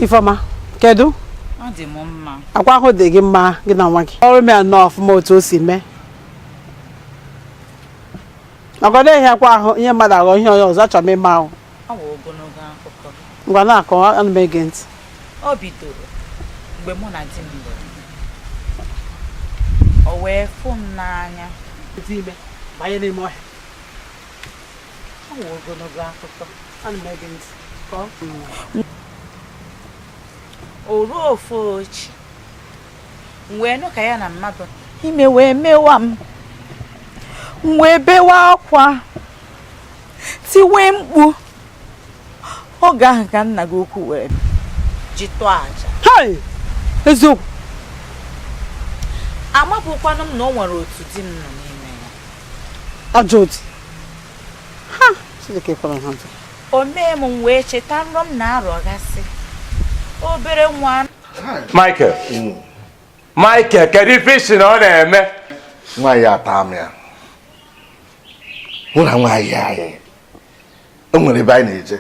Ifeọma, kedu? Ọ dị m mma. Akwa ahụ dị gị mma, gị na nwa gị. Ọrụ m ya nnọọ ọfụma otu o si mee. Maka ọ dịghị akwa ahụ ihe mmadụ aghọ ihe onye ọzọ, achọrọ m ịma ahụ. Ọ wụ ogologo akụkọ. Ngwa na-akọ, ana m ege ntị. Ọ bidoro mgbe mụ na di m lụrụ. O wee fụ m n'anya. Ime banye n'ime ọhịa. Ọ wụ ogologo akụkọ. Ana m ege ntị. Kọọ. O ruo ofu ochi m wee nụ ka ya na mmadụ ime wee mewa m, m wee bewa akwa, tiwe mkpu. Oge ahụ ka nna gị ukwu wee ji tụọ aja. Hai! Eziokwu. Amapụkwanụ m na o nwere otu di m nọ n'ime ya. Ajọ otu. Ha! Chineke kwere ha ntị. O mee m wee cheta nrọ m na-arọgasị obere nwa. Michael, Michael, kedu ife isi na ọ na-eme? Nwaanyị ata m ya. Mụ na nwaanyị anyị o nwere ebe anyị na-eje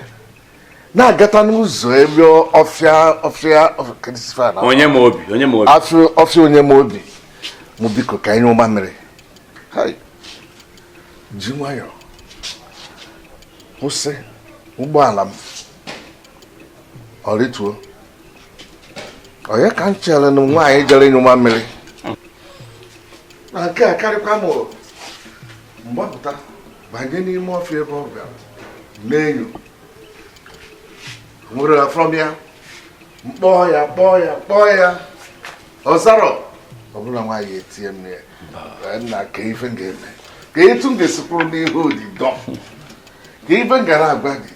na-agata n'ụzọ ebe ọfịa ọfịa onye ma obi, onye ma obi, ọfịa onye ma obi mụ biko ka anyị ụma mmiri ji nwayọọ kwụsị ụgbọala m ọ rịtuo. Onye ka m chere na nwaanyị jere ịnyụ mmiri na nke a karịkwa m mgbapụta banye n'ime ọfịa ebe ọ bịara n'enyo nwere afọm ya mkpọọ ya kpọọ ya kpọọ ya ọ zarọ. Ọ bụrụ na nwaanyị etinye m ya nna, ka ife m ga-eme, ka etu m ga-esikwuru n'ihu odido, ka ife m gara agwa gị,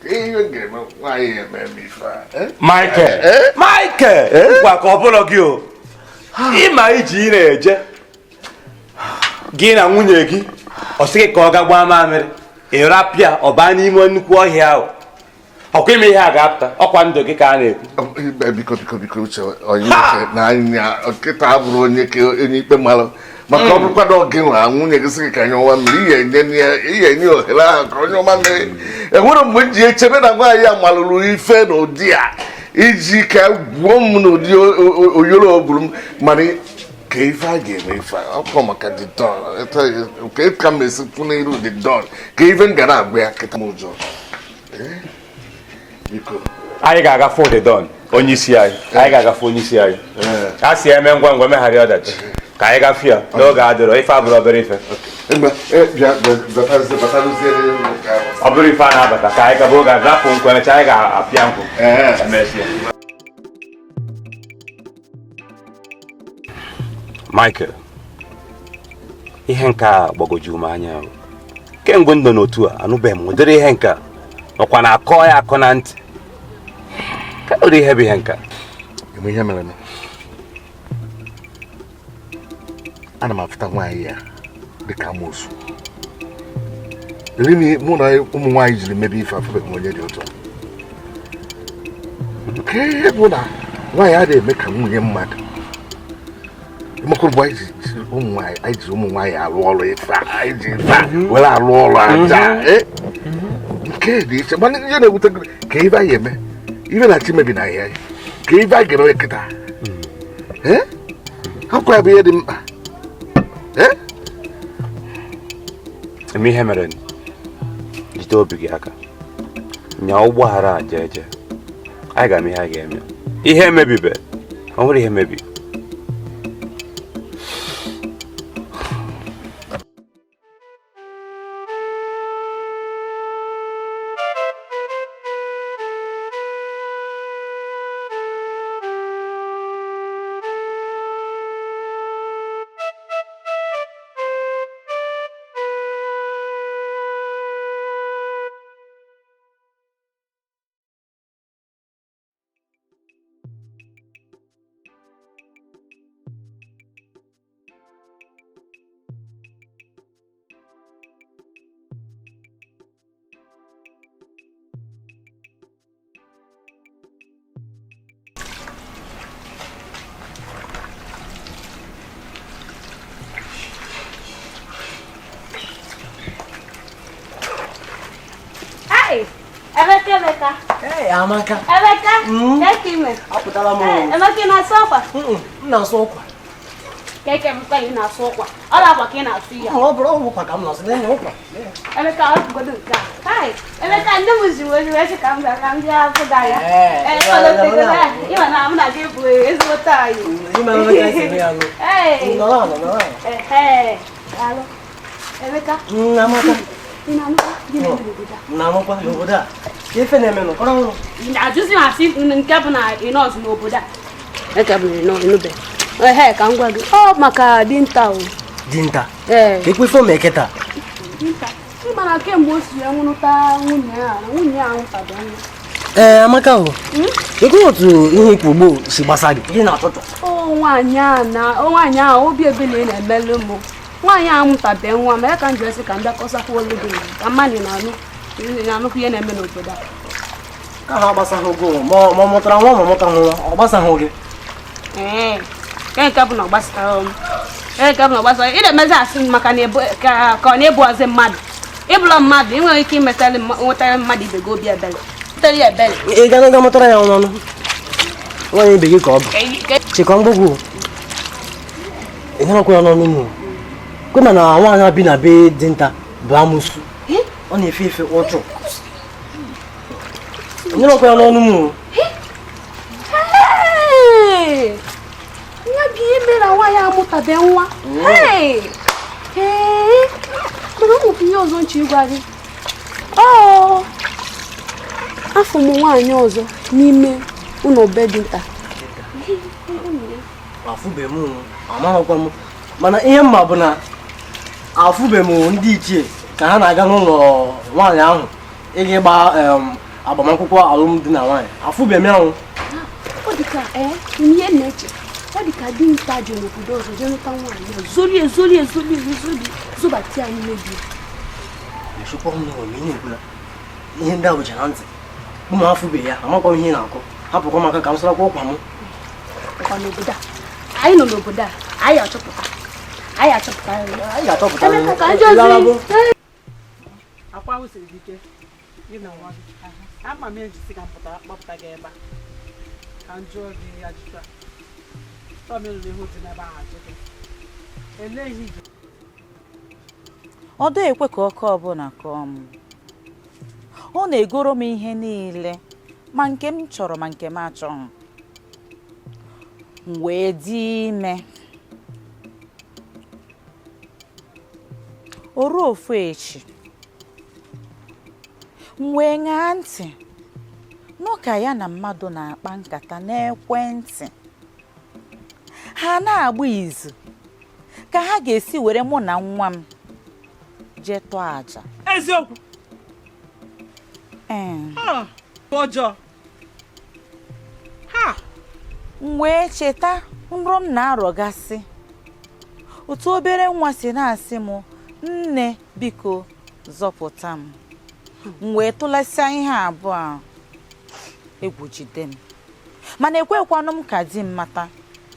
ka ihe m ga-eme nwaanyị eme m ife a. Michael, Michael, gwa ka ọ bụrụ gị o ịma iji ị na-eje gị na nwunye gị ọ sị gị ka ọ ga gbaa mamịrị ịrapịa ọ baa n'ime nnukwu ọhịa ahụ ọkwa ime ihe a ga-apụta ọkwa ndụ gị ka a na-ekwu. Biko biko biko uche onye uche na anya nkịta abụrụ onye onye ikpe mmalụ maka ọ bụrụkwa na gị nwa nwunye gị sị gị ka nye ọnwa mmiri ihe enye ohere ahụ ka onye ọma mmiri. Enwere mgbe m ji echebe na nwaanyị a malụrụ ife n'ụdị a iji ka gwuo m n'ụdị oyoro ogburu m, mana ka ife a ga-eme ife ọkọ maka the don ka ka m esi kwụ n'iru the don ka ife m gara agwa ya kịta m ụjọ. Biko anyị ga-agafe the don onye isi anyị, anyị ga-agafe onye isi anyị. A si eme ngwa ngwa megharị ọdachi ka anyị gafee ya n'oge adịrọ ife abụrụ obere ife. Ọ bụrụ ife a na-abata ka anyị gaba oge a rapụ nkwụ emecha anyị ga-apịa nkwụ emesịa. Michael, ihe nke a gbagojuru m anya kemgbe m nọ n'otu a anụbeghị m ụdịrị ihe nke a ọkwa na-akọ ya akọ na ntị ka ụdị ihe bụ ihe nke a. Ihe mere ana m afụta nwaanyị ya dịka amoosu. Mụ na ụmụ nwaanyị jiri mebe ife afụbeghị m onye dị otu a. Nke ihe bụ na nwaanyị adịghị eme ka nwunye mmadụ. Mgbe anyị ji ụmụ nwaanyị arụ ọrụ ife anyị ji ife were arụ ọrụ aja nke dị iche mana ihe na-ewute ka ife anyị eme ife na-achị mebi na ya ka ife anyị ga-eme kịta. Akwa bụ ihe dị mkpa. Ee? Eme ihe mere jide obi gị aka nyaa ụgbọghara a jee jee anyị ga-eme ihe a ga-eme ihe emebibe ọ nwere ihe mebi. Emeka. Hey, Amaka. Emeka. Keke ime. Apụtala m. Emeka, ị na-asụ akwa? M na-asụ ụkwa. Keke Emeka, ị na-asụ ụkwa. Ọ na-akwa ka ị na-asụ ya. Ọ bụrụ ụkwa ka m na-asụ, na-enye ụkwa. Emeka, ọ bụgodo nke a. Hai, Emeka, ndị m ziri ozi wee sị ka m bịa ka m bịa afụ gị anya. Ịma na mụ na gị bụ ezigbo anyị. Ịma na ka esi eme ya nụ. Ee. Nọrọ ala, nọrọ ala. Ehe. Daalụ. Emeka. Amaka. Ị na-anụkwa gịnị mere n'obodo a? M na-anụkwa n'obodo a. Ife na-eme nụ, kọrọ ọrụ. Ajụzi m asị nke bụ na ị nọọsụ n'obodo a. Eke bụ na ịnụbe. Ehe, ka m gwa gị. Ọ maka dinta o. Dinta? Ee. Ka ekwe ife kịta. Dinta. Ịma na kemgbe o si ya nwụrụta nwunye ya, na nwunye ya anwụtabe nwa. Ee, Amaka o. Ekwe otu ihe ikwu ugbo si gbasa gị. Gị na-achọchọ. O nwaanyị a na nwaanyị a obi ebele na-emelụ m. Nwaanyị a amụtabe nwa ma ya ka m ji esi ka m bịa kọsakwa olu gị ka mmadụ na-anụ na-anụkwu ihe na-eme n'obodo a. Ka ha gbasaghị gị ma ọ mụtara nwa ma ọ mụtaghị nwa ọ gbasaghị gị. Ee, nke nke bụ na ọ gbasara m. Ee, nke bụ na ọ gbasara ị na-emezi asị m maka na ka ọ na-ebu ọzọ mmadụ. Ịbụla mmadụ ị nwere ike imetara nwetara mmadụ ibe gị obi ebere. Tere ya ebere. Ị ga na mụtara ya ọnụ. Nwaanyị ibe gị ka ọ bụ. Chekwa mgbogbo. Ị narakwa ya n'ọnụ m. Kwe ma na nwaanyị bi na be dinta bụ amụsụ. Ọ na-efe efe ụchụ. Ị narakwa ya n'ọnụ m. Ya bụ ihe mere nwaanyị amụtabe nwa. Ee, mana ọ nwekwa ihe ọzọ nche ịgwa gị. Ọ afọ m nwaanyị ọzọ n'ime ụlọ be dinta. Afụbe m, amaghịkwa m. Mana ihe mma bụ na afụbe m ndị ichie ka ha na-aga n'ụlọ nwaanyị ahụ ịga ịgba agbamakwụkwọ alụmdi na nwaanyị. Afụbe m ahụ. Ọ dị ka ihe na-eche. Ọ dị ka dinta je n'obodo ọzọ jee lụta nwaanyị ya zorie zorie zorie zorie zobata ya n'ime bi. Echekwa m na ihe ekwula. Ihe ndị a bụcha na ntị. Ụmụ afụbe ya amakwa m ihe na-akọ. Hapụkwa m aka ka m sarakwa ụkwa m. Ọkwa n'obodo a. Anyị nọ n'obodo a. Anyị achọpụta. Anyị achọpụta. Anyị ga-achọpụta. Emeka ka njọ ozi. Akwa ahụ siri gị ike gị na nwa gị. Ama m eji si ka m kpọpụta gị ebe a. Ka m jụọ gị ajụjụ a. Tọm ịlụrụ ihu dị n'ebe ahụ ajụ gị. Elee ihe iji Ọ dịghị ekwe ka ọkụ ọbụla kọọ m. Ọ na-egoro m ihe niile ma nke m chọrọ ma nke m achọghị. M wee dị ime. O ruo ofu echi. M wee ṅaa ntị nụ ka ya na mmadụ na-akpa nkata n'ekwentị. Ha na-agba izu ka ha ga-esi were mụ na nwa m jee tụọ àjà. Eziokwu. Ee. Ọjọọ. Ha. M wee cheta nrọ m na-arọgasị. Otu obere nwa si na-asị m, nne biko zọpụta m. M wee tụlasịa ihe abụọ a, egwu jide m. Mana ekwekwanụ m ka di m mata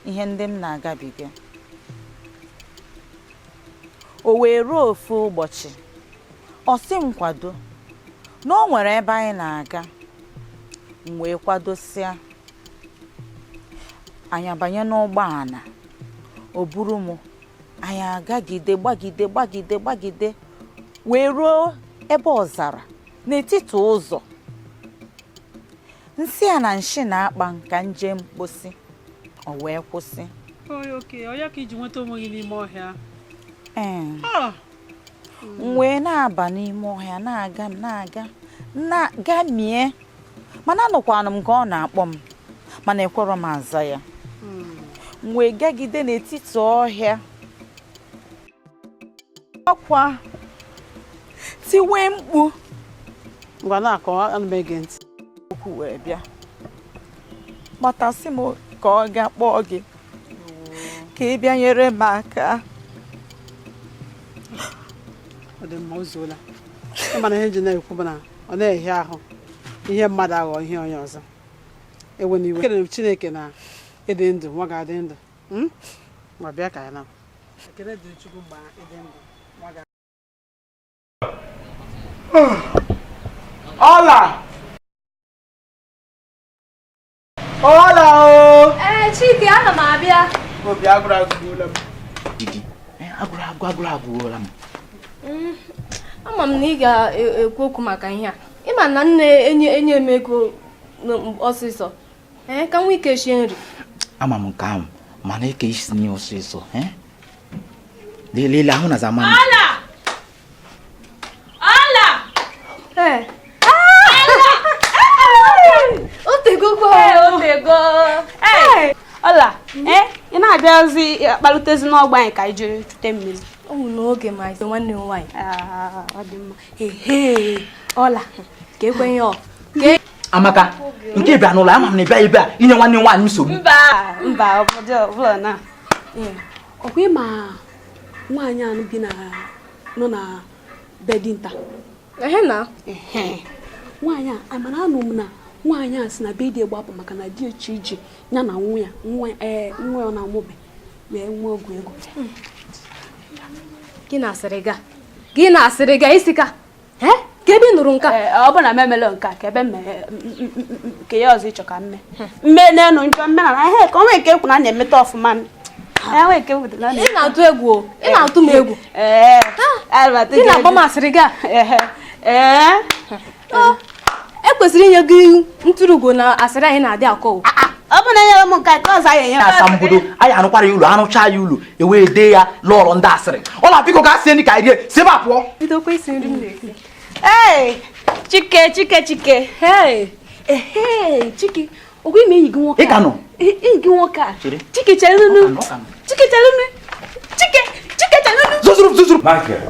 ihe ndị m na-agabiga. O wee ruo ofu ụbọchị, ọ sị m kwado na o nwere ebe anyị na-aga. M wee kwadosịa. Anyị abanye n'ụgbọala O buru m, anyị agagide, gbagide, gbagide, gbagide, wee ruo ebe ọzara n'etiti ụzọ. Nsị a na nshi na-akpa nka nje mkposi, o wee kwụsị. Oke ọ ya ka iji nweta onwe gị n'ime ọhịa? Ee. M wee na-aba n'ime ọhịa, na-aga na-aga na-gamie, mana anụkwanụ m ka ọ na-akpọ m, mana ekwerọ m aza ya. M wee gagide n'etiti ọhịa, akwa, tiwe mkpu. Ngwa, na-akọ, ana m ege ntị. Okwu wee bịa kpọtasị m ka ọ gaa kpọọ gị ka ị bịa nyere m aka. Ọ dị mma, o zuola. Ịma na ihe nji na-ekwu bụ na ọ na-ehia ahụ ihe mmadụ aghọ ihe onye ọzọ. Ewe n'iwe, kelere m Chineke na ịdị ndụ, nwa ga-adị ndụ. Ma bịa ka ya na ekele dịrị Chukwu mgbe ịdị ndụ nwa ga. Ọla! Ọla o! Ee, Chike, ana m abịa. Obi agụrụ agụgbuola m. Didi, agụrụ agụ agụrụ agụgbuola m. Ama m na ị ga-ekwu okwu maka ihe a. Ịma na nne enye enye m ego ọsịsọ, ee, ka m nwee ike shie nri. Ama m nke ahụ, mana eke isi nye ọsịsọ, eh? Lele ahụ na zamani. Ọla! Ọla! Ee. O tegokwa. O tego. Ọla, ee, ị na-abịazi akpalutezi n'ọgba anyị ka anyị jiri chute mmiri. Ọ wụ n'oge ma ise nwanne m nwaanyị. Ọ dị mma. Ehe, ọla, ka ekwenye ọ. Amaka, nke bịa n'ụlọ, ama m na ị bịa ebe a inye nwanne m nwaanyị nsogbu. Mba, mba, obodo ọbụla na. Ọkwa ịma nwaanyị ahụ bi na nọ na be dinta. Ehe na. Ehe. Nwaanyị a, amara anụ m na nwaanyị a si na be di gbapụ maka na di echi iji ya na nwa ya, nwa ee nwa ya na-amụbe wee nwee ọgwụ ego. Gị na-asịrị ga. Gị na-asịrị ga isi ka. Eh? Ka ebe ị nụrụ nke a? Ọ bụ na m emela nke a ka ebe mme nke ya ọzọ ịchọ ka mme. Mme n'elu njọ mme na ihe ka o nwee nke ekwu na a na-emeta ọfụma. Enwee nke ekwu na Ị na-atụ egwu o. Ị na-atụ m egwu. Ee. Gị na-agba m asịrị ga. Ee. E kwesịrị inye gị ntụrụugo na asịrị anyị na-adị akọ o. Ọ bụ na enyere m nke a ka ọzọ anyị enye. Asambodo anyị arụkwara ya ụlọ, arụcha ya ụlọ, ewee dee ya lọrọ ndị asịrị. Ọla, biko, ka sie nri ka anyị rie, si ebe a pụọ. Bidokwa isi nri m na-esi. Ee, Chike, Chike, Chike. Hey. Ehe, Chike. Ọgwa ime enyi gị nwoke. Ị ka nọ? Enyi gị nwoke a. Chere. Chike, chere nụ. Ọ ka nọ. Chike, chere nụ. Chike, Chike, chere nụ. Zuzuru, zuzuru. Michael,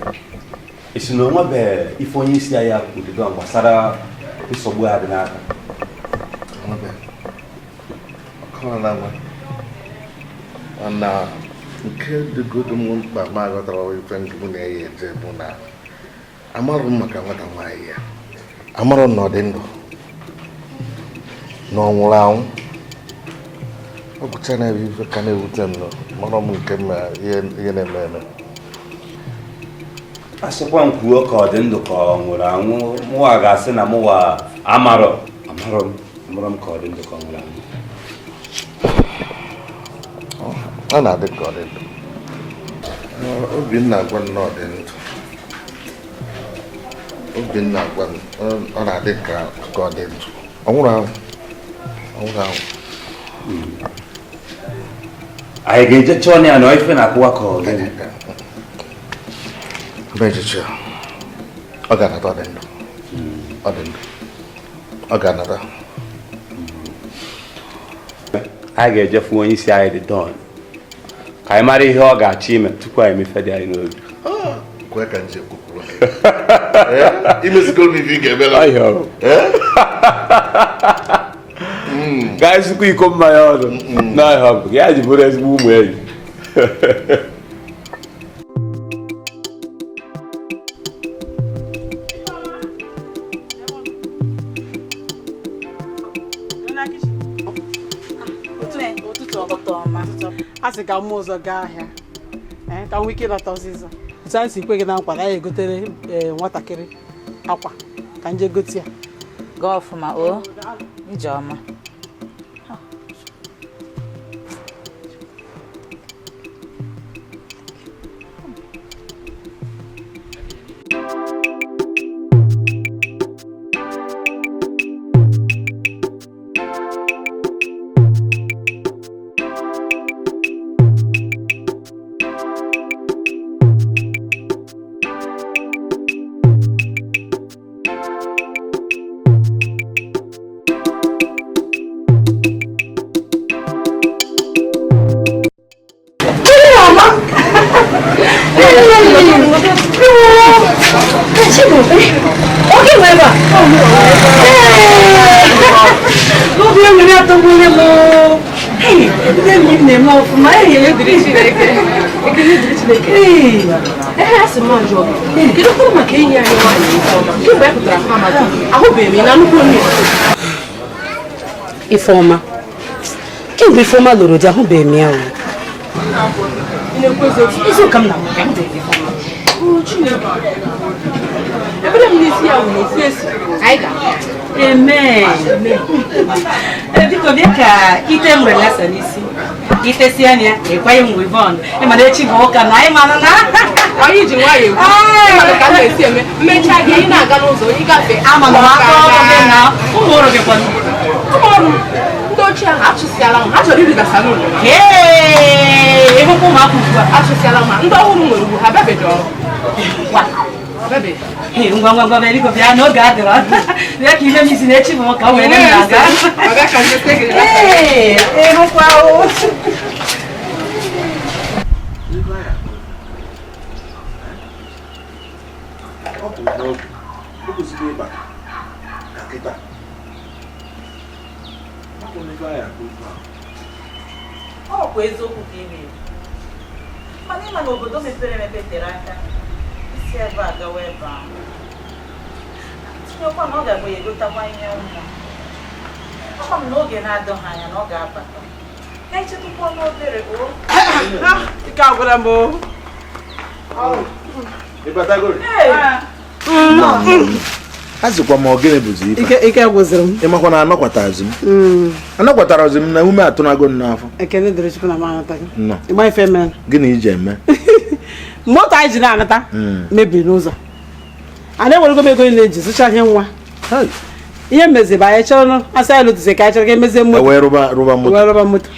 esi na onwe bụ ife onye isi anyị kwudigo gbasara nsogbu a dị n'aka? Ọkọrọ na nwa mana nke dịgodo m mkpa ma aghọtara ife ndị mụ na-eyi eje bụ na amarụ m maka nwata nwaanyị ya, amarụ m na ọ dị ndụ na ọ nwụrụ anwụ. Ọ bụcha na ebe ife ka na-ewute m nọ mara m nke ma ihe na-eme eme. A sịkwa m kwuo ka ọ dị ndụ ka ọ nwụrụ anwụ, mụwa ga-asị na mụwa amarọ amarọ m amarọ m ka ọ dị ndụ ka ọ nwụrụ anwụ. Ọ na-adị ka ọ dị ndụ. Obinna agwa m na ọ dị ndụ. Obinna agwa m ọ na-adị ka ọ dị ndụ. Ọ nwụrụ anwụ. Ọ nwụrụ anwụ. Anyị ga-eje chọọ ya na ife na-akwụwa ka ọ dị. Mba, echiche ọ ga-anata, ọ dị ndụ. Ọ dị ndụ. Ọ ga-anata. Anyị ga-eje fụ onye isi anyị dị don ka anyị mara ihe ọ ga-achọ ime tupu anyị emefe dị anyị n'obi. Kwe ka nje kwupụrụ. Imezigo m ife ị ga-emela. Ka anyị sụkwa iko mmanya ọnụ n'ahịa ọ bụ ya ji bụrụ ezigbo ụmụ enyi. A sị ka m ụzọ gaa ahịa ka m nwee ike ịlọta ọsịsọ. Otu anyị si kwe gị na nkwa na anyị egotere nwatakịrị akwa ka nje gote ya. Gaa ọfụma o, ijeọma. Oge nwe ebe a? N'obi enwere atọgburu m. Ndị enyi m na-eme ọfụma. Ekele dịrị Chineke. Ekele dịrị Chineke. Ee, asị m ajụọ gị. Kedu kwuru maka enyi anyị nwaanyị Ifeọma? Kemgbe anyị pụtara ha maka ahụbeghị m na nnukwu onye. Ifeọma. Kemgbe Ifeọma lụrụ di ahụbeghị m ya o. Eziokwu m na-agwa gị, ahụbeghị m Ifeọma. O Chineke. Ebere m n'isi ya wụ na ofu esi anyị ga-ahụ. Amen. Biko bịa ka ite m relasa n'isi. Itesia ya, ịkwanye m wivon. Ị ma na echi bụ ụka na anyị mana na Anyị ji nwayọọ ekwu. Ị mara ka m na-esi eme. Mmechaa gị, ị na-aga n'ụzọ, ị gafee. Ama m aka ọrụ gị na ụmụ ọrụ gị kwanụ. Ụmụ ọrụ ndị ochie ahụ achụsịala m. Ha chọrọ irida salon. Ee, ịhụkwa ụmụaka ugbu a. Achụsịala m ha. Ndị ọhụrụ nwere ugwu, ha abịabeghị ọrụ. Ngwa. Ee, ngwa ngwa ngwa bịa biko bịa n'oge adịrọ. Bịa ka ime m isi na echi bụ ụka wee m na-aga. Ee, ịhụkwa o. Ọ bụ n'oge o kwesịrị ịbata ka kịta ọ bụ n'ife anyị akụ okwu ahụ. Ọ kwa eziokwu ka ị na-ekwu, mana ịma na obodo mepere emepe tere aka isi ebe a gawa ebe ahụ, tinyekwa na ọ ga-agba ya egotakwa ihe nwa. Ama m na oge na-adọghị anya na ọ ga-abata. Ka anyị chetụkwa n'obere o. Ike agwụla m o. Ịbatagori? A sịkwa m ọ gịnị bụzi ife a? Ike gwụziri m. Ị makwa na anọkwatazi m anọkwatarazi m na ume atụnago m n'afọ. Ekele dịrị Chukwu na m anataghị. Nnọọ. Ịgba ife mere. Gịnị iji eme? Moto anyị ji na-anata mebiri n'ụzọ. A na-ewerego m ego niile eji zụcha ihe nwa. Ihe mezi bụ anyị chere asị anyị lụtụzi ka anyị chere ka emezie moto. Wee rụba moto. Wee rụba moto.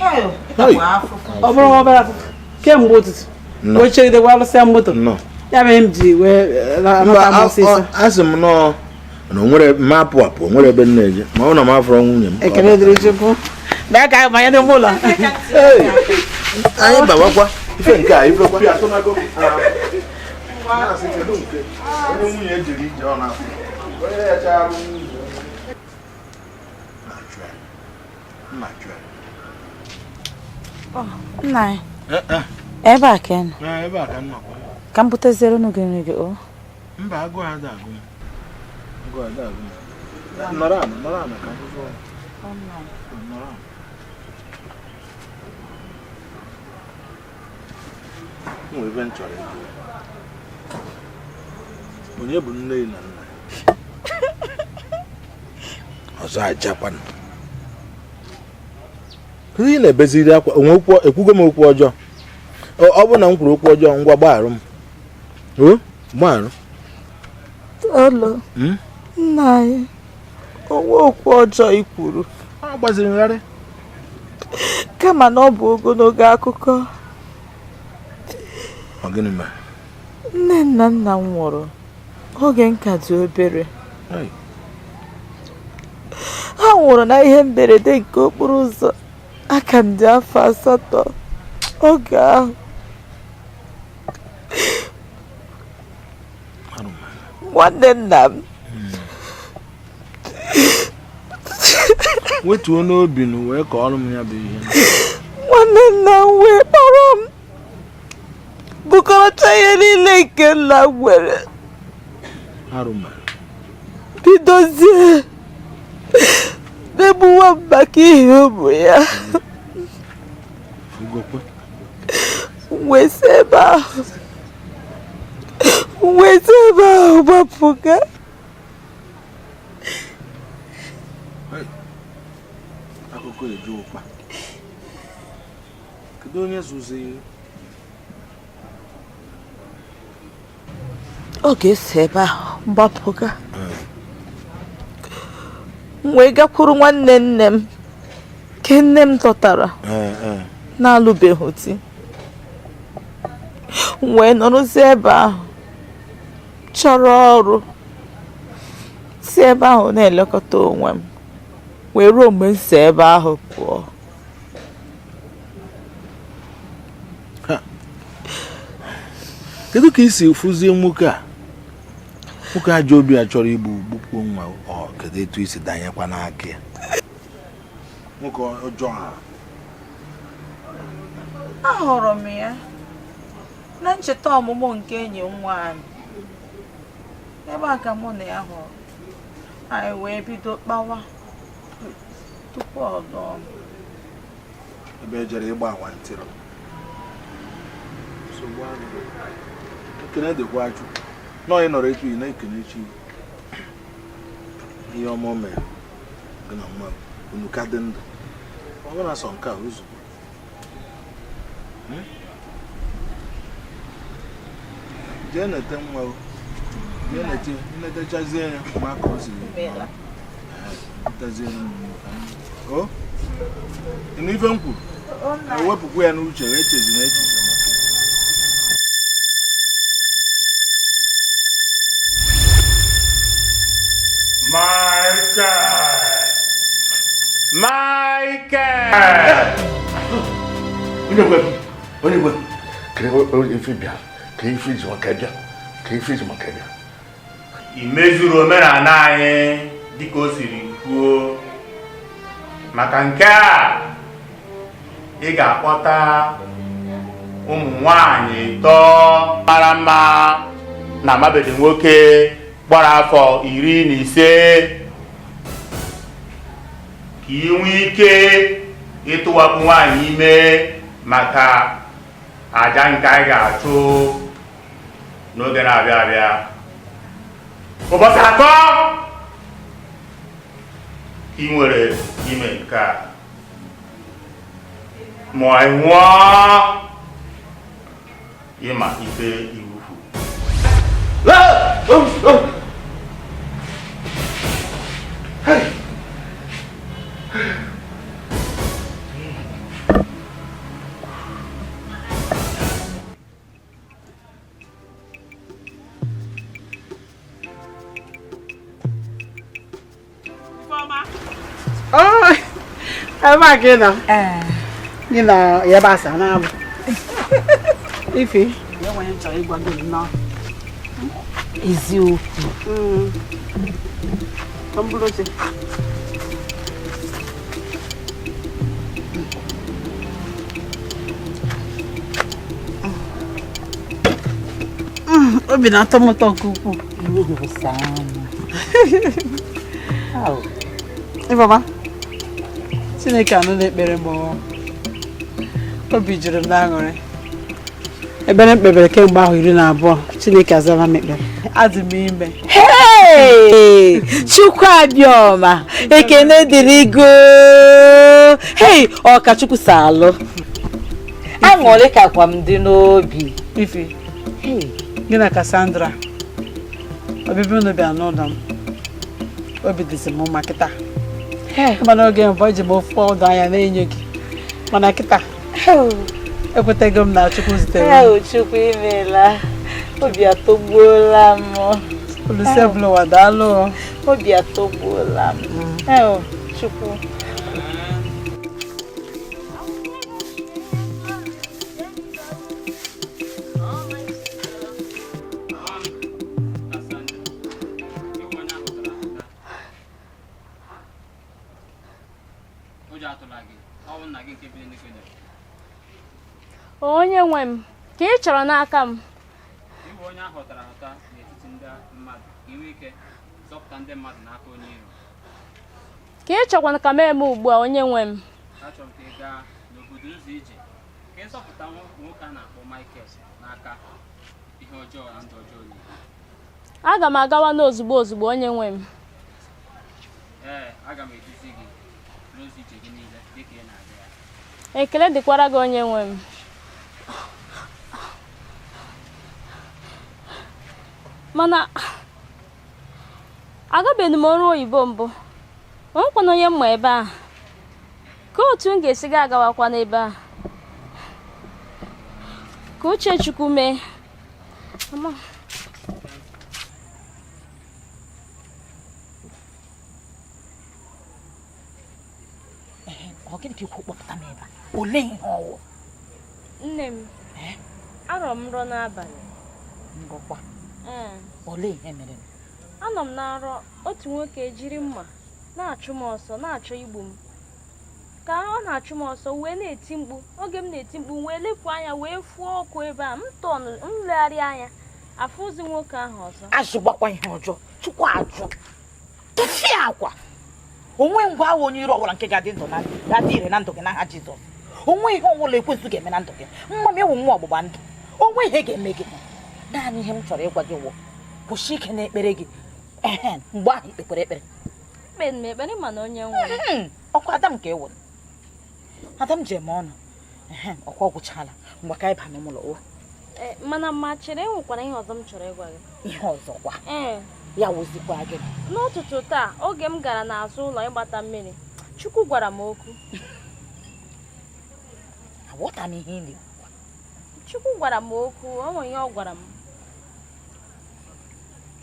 Ọ bụrụ nwa obere afụfụ kemgbe ụtụtụ. Wee chegidekwa alụsịa moto. Ya mere m ji wee anata m ọsịsọ. Asị m nọọ na onwere m apụ apụ onwere ebe m na-eje ma ọ na m afọrọ nwunye m. Ekele dịrị Chukwu. Bịa ka anyị banye n'ime ụlọ. Anyị bawakwa ife nke a ifekwa. Nna anyị, ebe a ka ị nọ. Ebe a ka m nọkwa. Ka m buteziere unu gị nri gị o. Mba, agụụ ada agụ m. Agụụ ada agụ m. Nọrọ ala, nọrọ ala ka m fụọ. Nọrọ ala. Nwere ebe m chọrọ ịjụ. Onye bụ nne na nna? Ọzọ ajakwanụ. Kedu ihe na-ebeziri akwa? Ekwugo m okwu ọjọọ. Ọ bụrụ na m kwuru okwu ọjọọ, ngwa gbagharụ m. O, gbagharụ. Olo, nna anyị, onwe okwu ọjọọ i kwuru. Ọ gbaziri ngharị. Kama na ọ bụ ogologo akụkọ. Ọ gịnị mere? Nne na nna m nwụrụ oge m ka dị obere. Ha nwụrụ na ihe mberede nke okporo ụzọ. Aka m dị afọ 8 oge ahụ. Nwanne nna m wetuo n'obi na wee kọọrọ m ya bụ ihe. Nwanne nna m wee kpọrọ m bukọrọcha ihe niile nke nna m nwere. Bidozie megbuwa m maka ihe ụmụ ya. Wee si ebe ahụ gbapụga. Akụkọ eju ụkpa. Kedu onye zụziri? Ọ ga-esi ebe ahụ gbapụga. M wee gakwuru nwanne nne m nke nne m tọtara na-alụbeghị di. M wee nọrọzie ebe ahụ chọrọ ọrụ, si ebe ahụ na-elekọta onwe m wee ruo mgbe m si ebe ahụ pụọ. Kedu ka i si fụzie nwoke a? Nwoke ajọ obi a chọrọ igbu gbukwuo nwa ọ kedu etu isi danyekwa n'aka ya. Nwoke ọjọọ a. Ahụrụ m ya na ncheta ọmụmụ nke enyi m nwaanyị. Ebe a ka mụ na ya hụrụ. Anyị wee bido kpawa tupu ọ lụọ m. Ebe ejere ịgba awantịrọ. Nsogbu adịghị. Ekene dịkwa Chukwu. Nọọ ị nọrọ etu ị na-ekene chi. Ihe ọma o mere gị na nwa unu ka dị ndụ. Ọ bụrụ na sọ nke a ozugbo. Jee nete nwa o. Jee nete, netechazie ya ma ka o siri. Netezie ya o. Ị nụ ife m kwuru? Ewepụkwa ya n'uche, echezina echiche maka ya. Michael! Michael! Onye gwe ka ife bịa, ka ife ji maka bịa, ka ife ji maka bịa. I mezuru omenala anyị dịka o siri kwuo. Maka nke a, ị ga-akpọta ụmụ nwanyị 3 mara mma na amabeghị nwoke gbara afọ 15 ka ị nwee ike ịtụwapụ nwaanyị ime maka aja nke anyị ga-achụ n'oge na-abịa abịa. Ụbọchị 3 ka ị nwere ime nke a, ma ị nwụọ ịma ife iwu kwuru. Ebe a ka ị nọ? Gị na ya ebe asa na-abụ. Ife, ya nwere m chọrọ ịgwa gị nnọọ. Eziokwu. Ka m bụrụ oche. Obi na-atọ m ụtọ nke ukwuu. Ifeọma, Chineke anụla ekpere m. Obi juru m n'aṅụrị. Ekpere m kpebere kemgbe ahụ 12, Chineke azala m ekpere. Adị m ime. Hey! Chukwu abịọma, ekene dịrị gị. Hey, ọkachukwu salụ. Aṅụrị kakwa m dị n'obi. Ife, gị na Cassandra, ọbịbịa unu bịa n'ụlọ m, obi dịzi m mma kịta. Mana oge mbụ eji m ofe ọdụ anya na-enye gị, mana kịta ekwetego m na Chukwu zitere m. Chukwu imeela, obi atọgbuola m. Olusebulowa, daalụ. Obi atọgbuola m. Chukwu. Onye nwe m, ka ị chọrọ n'aka m? Ịbụ onye a hụtara ahụta n'etiti ndị mmadụ, ka ị nwee ike zọpụta ndị mmadụ n'aka onye iro. Ka ị chọkwana ka m eme ugbu a, onye nwe m? Achọrọ m ka ị gaa n'obodo ụzọ ije ka ị zọpụta nwoke a na-akpọ Michael n'aka ihe ọjọọ na ndụ ọjọọ niile. Aga m agawa n'ozugbo ozugbo, onye nwe m. Ee, aga m eduzi gị n'ụzọ ije gị niile dịka ị na-aga ya. Ekele dịkwara gị, onye nwe m. Mana agabeghị m ọrụ oyibo mbụ, o nwekwana onye mma ebe a. Ka otu m ga-esi ga agawakwa n'ebe a. Ka uche Chukwu mee. Mama. Ọ gịnị ka ikwu kpọpụta m ebe a? Olee ihe ọwụ? Nne m, arọ m nrọ n'abalị. Ngọkwa. Olee ihe mere? Anọ m na nrọ, otu nwoke jiri mma na-achụ m ọsọ, na-achọ igbu m. Ka ọ na-achụ m ọsọ wee na-eti mkpu. Oge m na-eti mkpu wee lepụ anya wee fụọ ọkụ ebe a, m tọnụ, m legharị anya, afụzi nwoke ahụ ọzọ. Azụ gbakwa ihe ọjọọ, Chukwu ajụ. Tụfịa akwa. Onwe ngwa agha onye iro ọbụla nke ga-adị ndụ na ga-adị ire na ndụ gị n'aha Jizọs. Onwe ihe ọbụla ekwensu ga-eme na ndụ gị. Mma m ewu nwa ọgbụgba ndụ. Onwe ihe ga-eme gị. Naanị ihe m chọrọ ịgwa gị wụ kwụsị ike n'ekpere gị. Ehe, mgbe ahụ ikpekwere ekpere. Ekpere m ekpere mana onye nwụrụ. Ọkwa Adam ka e wụrụ. Adam ji eme ọnụ. Ehe, ọkwa ọgwụchala. Mgbe ka anyị baa n'ụlọ o. Mana ma chere, enwekwara ihe ọzọ m chọrọ ịgwa gị. Ihe ọzọ kwa? Ee. Ya wụzikwa gị. N'ụtụtụ taa, oge m gara n'azụ ụlọ ịgbata mmiri, Chukwu gwara m okwu. Aghọta m ihe ị na-ekwu. Chukwu gwara m okwu, o nwere ihe ọ gwara m.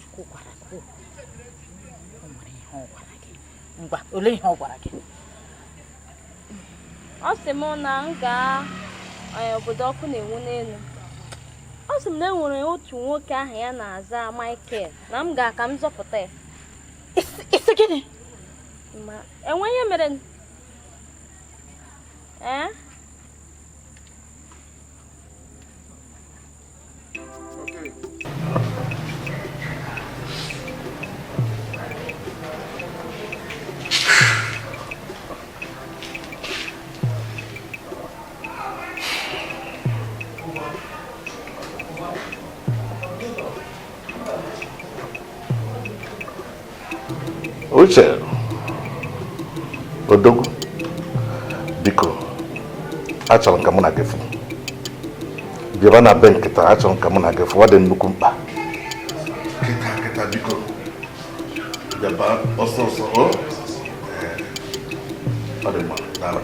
Chukwu gwara gị okwu. O nwere ihe ọ gwara gị. Ngwa, olee ihe ọ gwara gị? Ọ sị m na m gaa obodo ọkụ na-enwu n'elu. Ọ sị m na e nwere otu nwoke ahụ ya na-aza Michael, na m gaa ka m zọpụta ya. Isi gịnị? Ma enwe ihe mere? Ee? Uche, Odogwu, biko, achọrọ m ka mụ na gị fụ. Bịaba na be nkịta, achọrọ m ka mụ na gị fụ, ọ dị nnukwu mkpa. Kịta kịta biko, bịaba ọsọ ọsọ, o? Ọ dị mma, daalụ.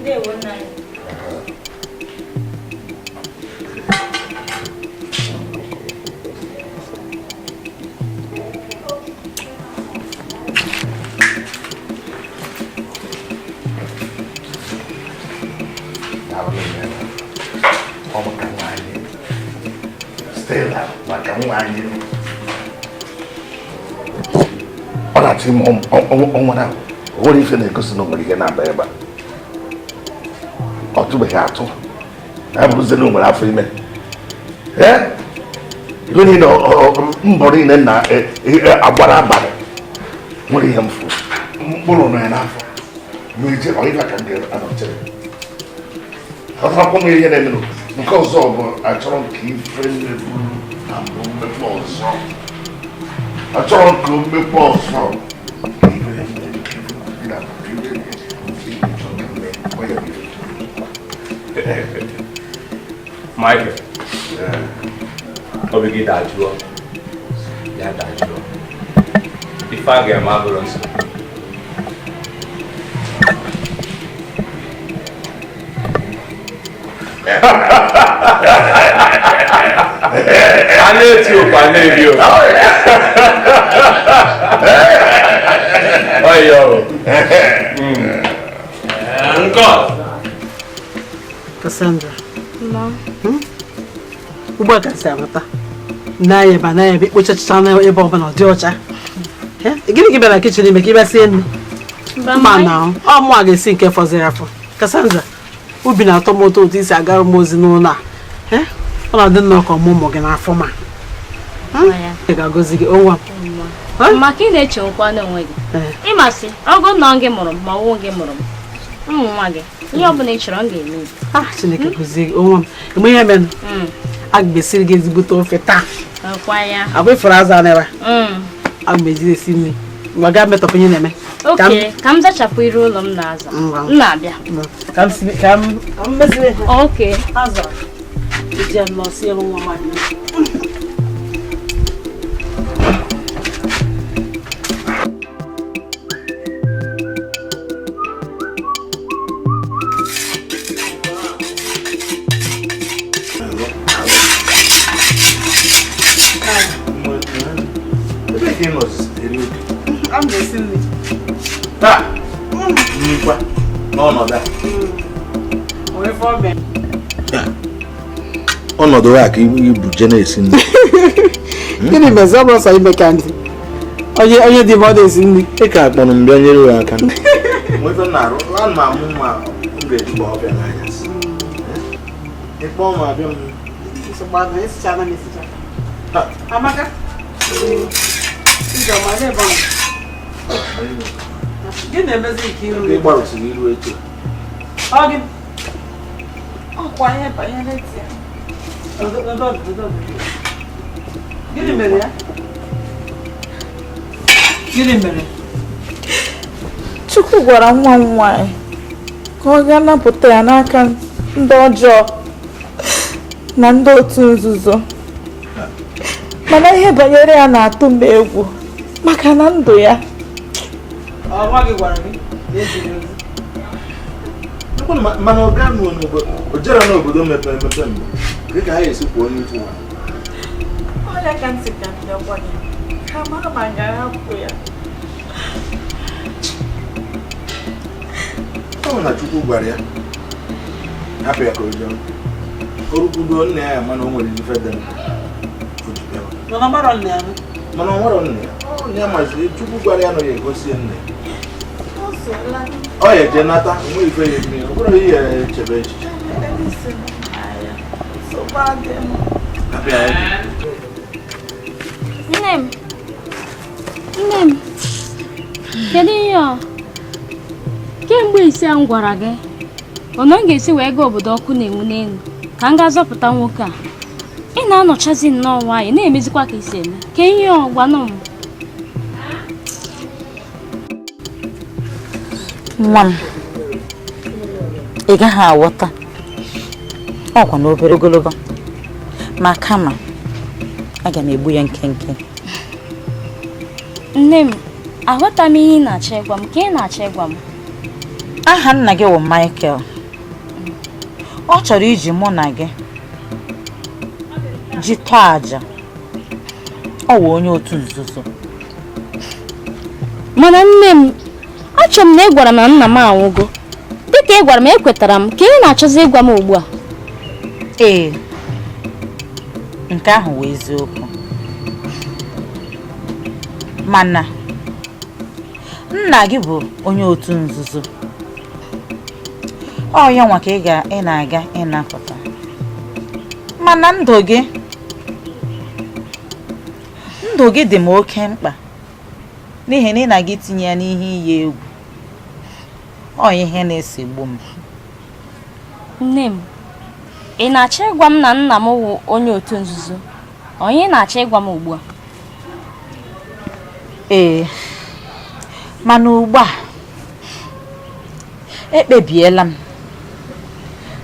Ndewo nna anyị. Ọ na-achọ ime ọnwa ahụ, o nwere ife na-egosi na o nwere ihe na-aba ebe a. Ọ tụbeghị atụ ya bụrụzie na o nwere afọ ime. Ee, ibe niile mbọ niile na-agbara abalị nwere ihe mfu mkpụrụ nọ ya n'afọ ma eje ọyịla ka ndị anọchere ọtụtụ m ihe na-emenụ. Nke ọzọ bụ achọrọ nke ife mmeburu na mbụ mmekwa ọzọ. Achọrọ nke mmekwa ọzọ. Michael, obi gị dajụọ, ya dajụọ. Ife a ga-eme abụrụ nsogbu. A na-eti ụkwa na-eri ụkwa. Ọyọ. Nkọ. Cassandra. Ugbu a ka si abata. Na-anya ebe na-anya ebe ikpochacha na ebe ọbụla ọ dị ọcha. Gịnị ka ị bịara kichin ime ka ị bịa sie nri? Mba na ọ mụ a ga-esi nke fọziri afọ. Cassandra, ubi na-atọ m ụtọ otu isi agara m ozi n'ụlọ a. Ọ na-adị nnọọ ka ọmụmụ gị n'afọ ma. Ị ga-agọzi gị onwa. Maka ị na-eche nkwa n'onwe gị. Ịmasị, ọgụ nọ gị mụrụ m ma ọwụ gị mụrụ m. Ụmụ nwa gị, ihe ọbụla ị chọrọ m ga-eme gị. Ah, Chineke gọzie gị onwa m. Eme ihe mere? Aga m esiri gị ezigbote ofe taa. Ọkwa ya. Agwa ifuru azụ anara. Aga m eji esi nri. Ngwa gaa metọpụ ihe na-eme. Oke, ka m zachapụ iru ụlọ m na-aza. M na-abịa. Ka m si ka m meziri. Oke. Azụ. Eji m nọ sie nwa m anyị. Taa, n'ọnọdụ a. Ọnọdụ ya ka ibu je na-esi nri. Gịnị mezi ọ bụrụ sọ ime ka ndị onye onye dị ime ọ na-esi nri. Ị ka akpọrọ m bịa nyere ya aka. Nwe na-arụ ana m amụ mma m ga-eji gba ọbịa n'anyasị. Ịkpọ m abịa m. Nsogbu adịghị, esichana m esicha. Amaka. Ijeọma, ebe ọ nọ? Gịnị na-emezi nke iru Ị gbarụsiri iru echi. Ọ gị? Ọkwa ihe banyere di ya. Gịnị mere ya? Gịnị mere? Chukwu gwara nwa m nwaanyị ka ọ gaa napụta ya n'aka ndị ọjọọ na ndị otu nzuzo, mana ihe banyere ya na-atụ m egwu maka na ndụ ya. Ọ nwa gị gwara gị na eziri ozi? Mana ọ gaa n'obodo, o jere n'obodo mepere emepe mbụ, dị ka ha esi kwuo onye ikwu. Ọ ya ka ntị ka m bịa gwa gị ka mara ma ga-ahapụ ya. Ọ bụ na Chukwu gwara ya hapụ ya ka o jee. O rukwudo nna ya mana o nwere ife dị mkpa o ji bịawa. Mana ọ marọ nna ya. Mana ọ marọ nna ya. Ọ ya maziri Chukwu gwara ya na ya egosi ya nna ya. Ọ ya eje nata nwe ife ya eme ya. Ọ bụrụ ihe ya echebe echiche. Hapụ ya ya. Nne m, nne m, kedu ihe ọ? Kemgbe ise m gwara gị, ọ na m ga-esi wee gaa obodo ọkụ na-enwu n'elu ka m gaa zọpụta nwoke a. Ị na-anọchazi nnọọ nwayọ na-emezikwa ka isi eme. Ka ihe ọ gwanụ m. Nwa m, ị gaghị aghọta. Ọkwa na obere ogologo, ma kama aga m egbu ya nkenke. Nne m, aghọta m ihe ị na-achọ ịgwa m. Ka ị na-achọ ịgwa m? Aha nna gị wụ Michael. Ọ chọrọ iji mụ na gị ji tọọ àjà. Ọ wụ onye otu nzuzo. Mana nne m, achọrọ m na ị gwara m na nna m anwụgo. Dịka ị gwara m, ekwetara m. Ka ị na-achọzi ịgwa m ugbu a? Ee, nke ahụ wụ eziokwu. Mana nna gị bụ onye otu nzuzo. Ọ ya nwa ka ị na-aga ịnapụta. Mana ndụ gị dị m oke mkpa n'ihi na ị na-aga itinye ya n'ihe iyi egwu. Ọ ihe na-esegbu m. Nne m, ị na-achọ ịgwa m na nna m wụ onye otu nzuzo? Onye na-achọ ịgwa m ugbu a? Ee, mana ugbu a ekpebiela m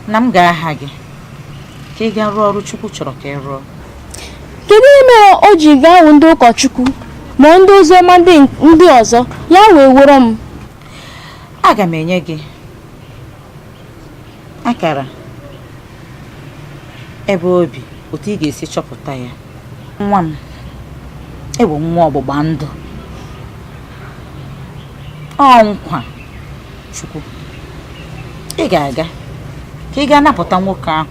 na m ga-aha gị ka ị gaa rụọ ọrụ Chukwu chọrọ ka ị rụọ. Kedu ihe mere o ji gaa hụ ndị ụkọchukwu ma ndị oziọma ndị ọzọ ya wee were m? Aga m enye gị akara ebe obi otu ị ga-esi chọpụta ya. Nwa m, ewu nwa ọgbụgba ndụ. Ọ nkwa Chukwu. Ị ga-aga ka ị gaa napụta nwoke ahụ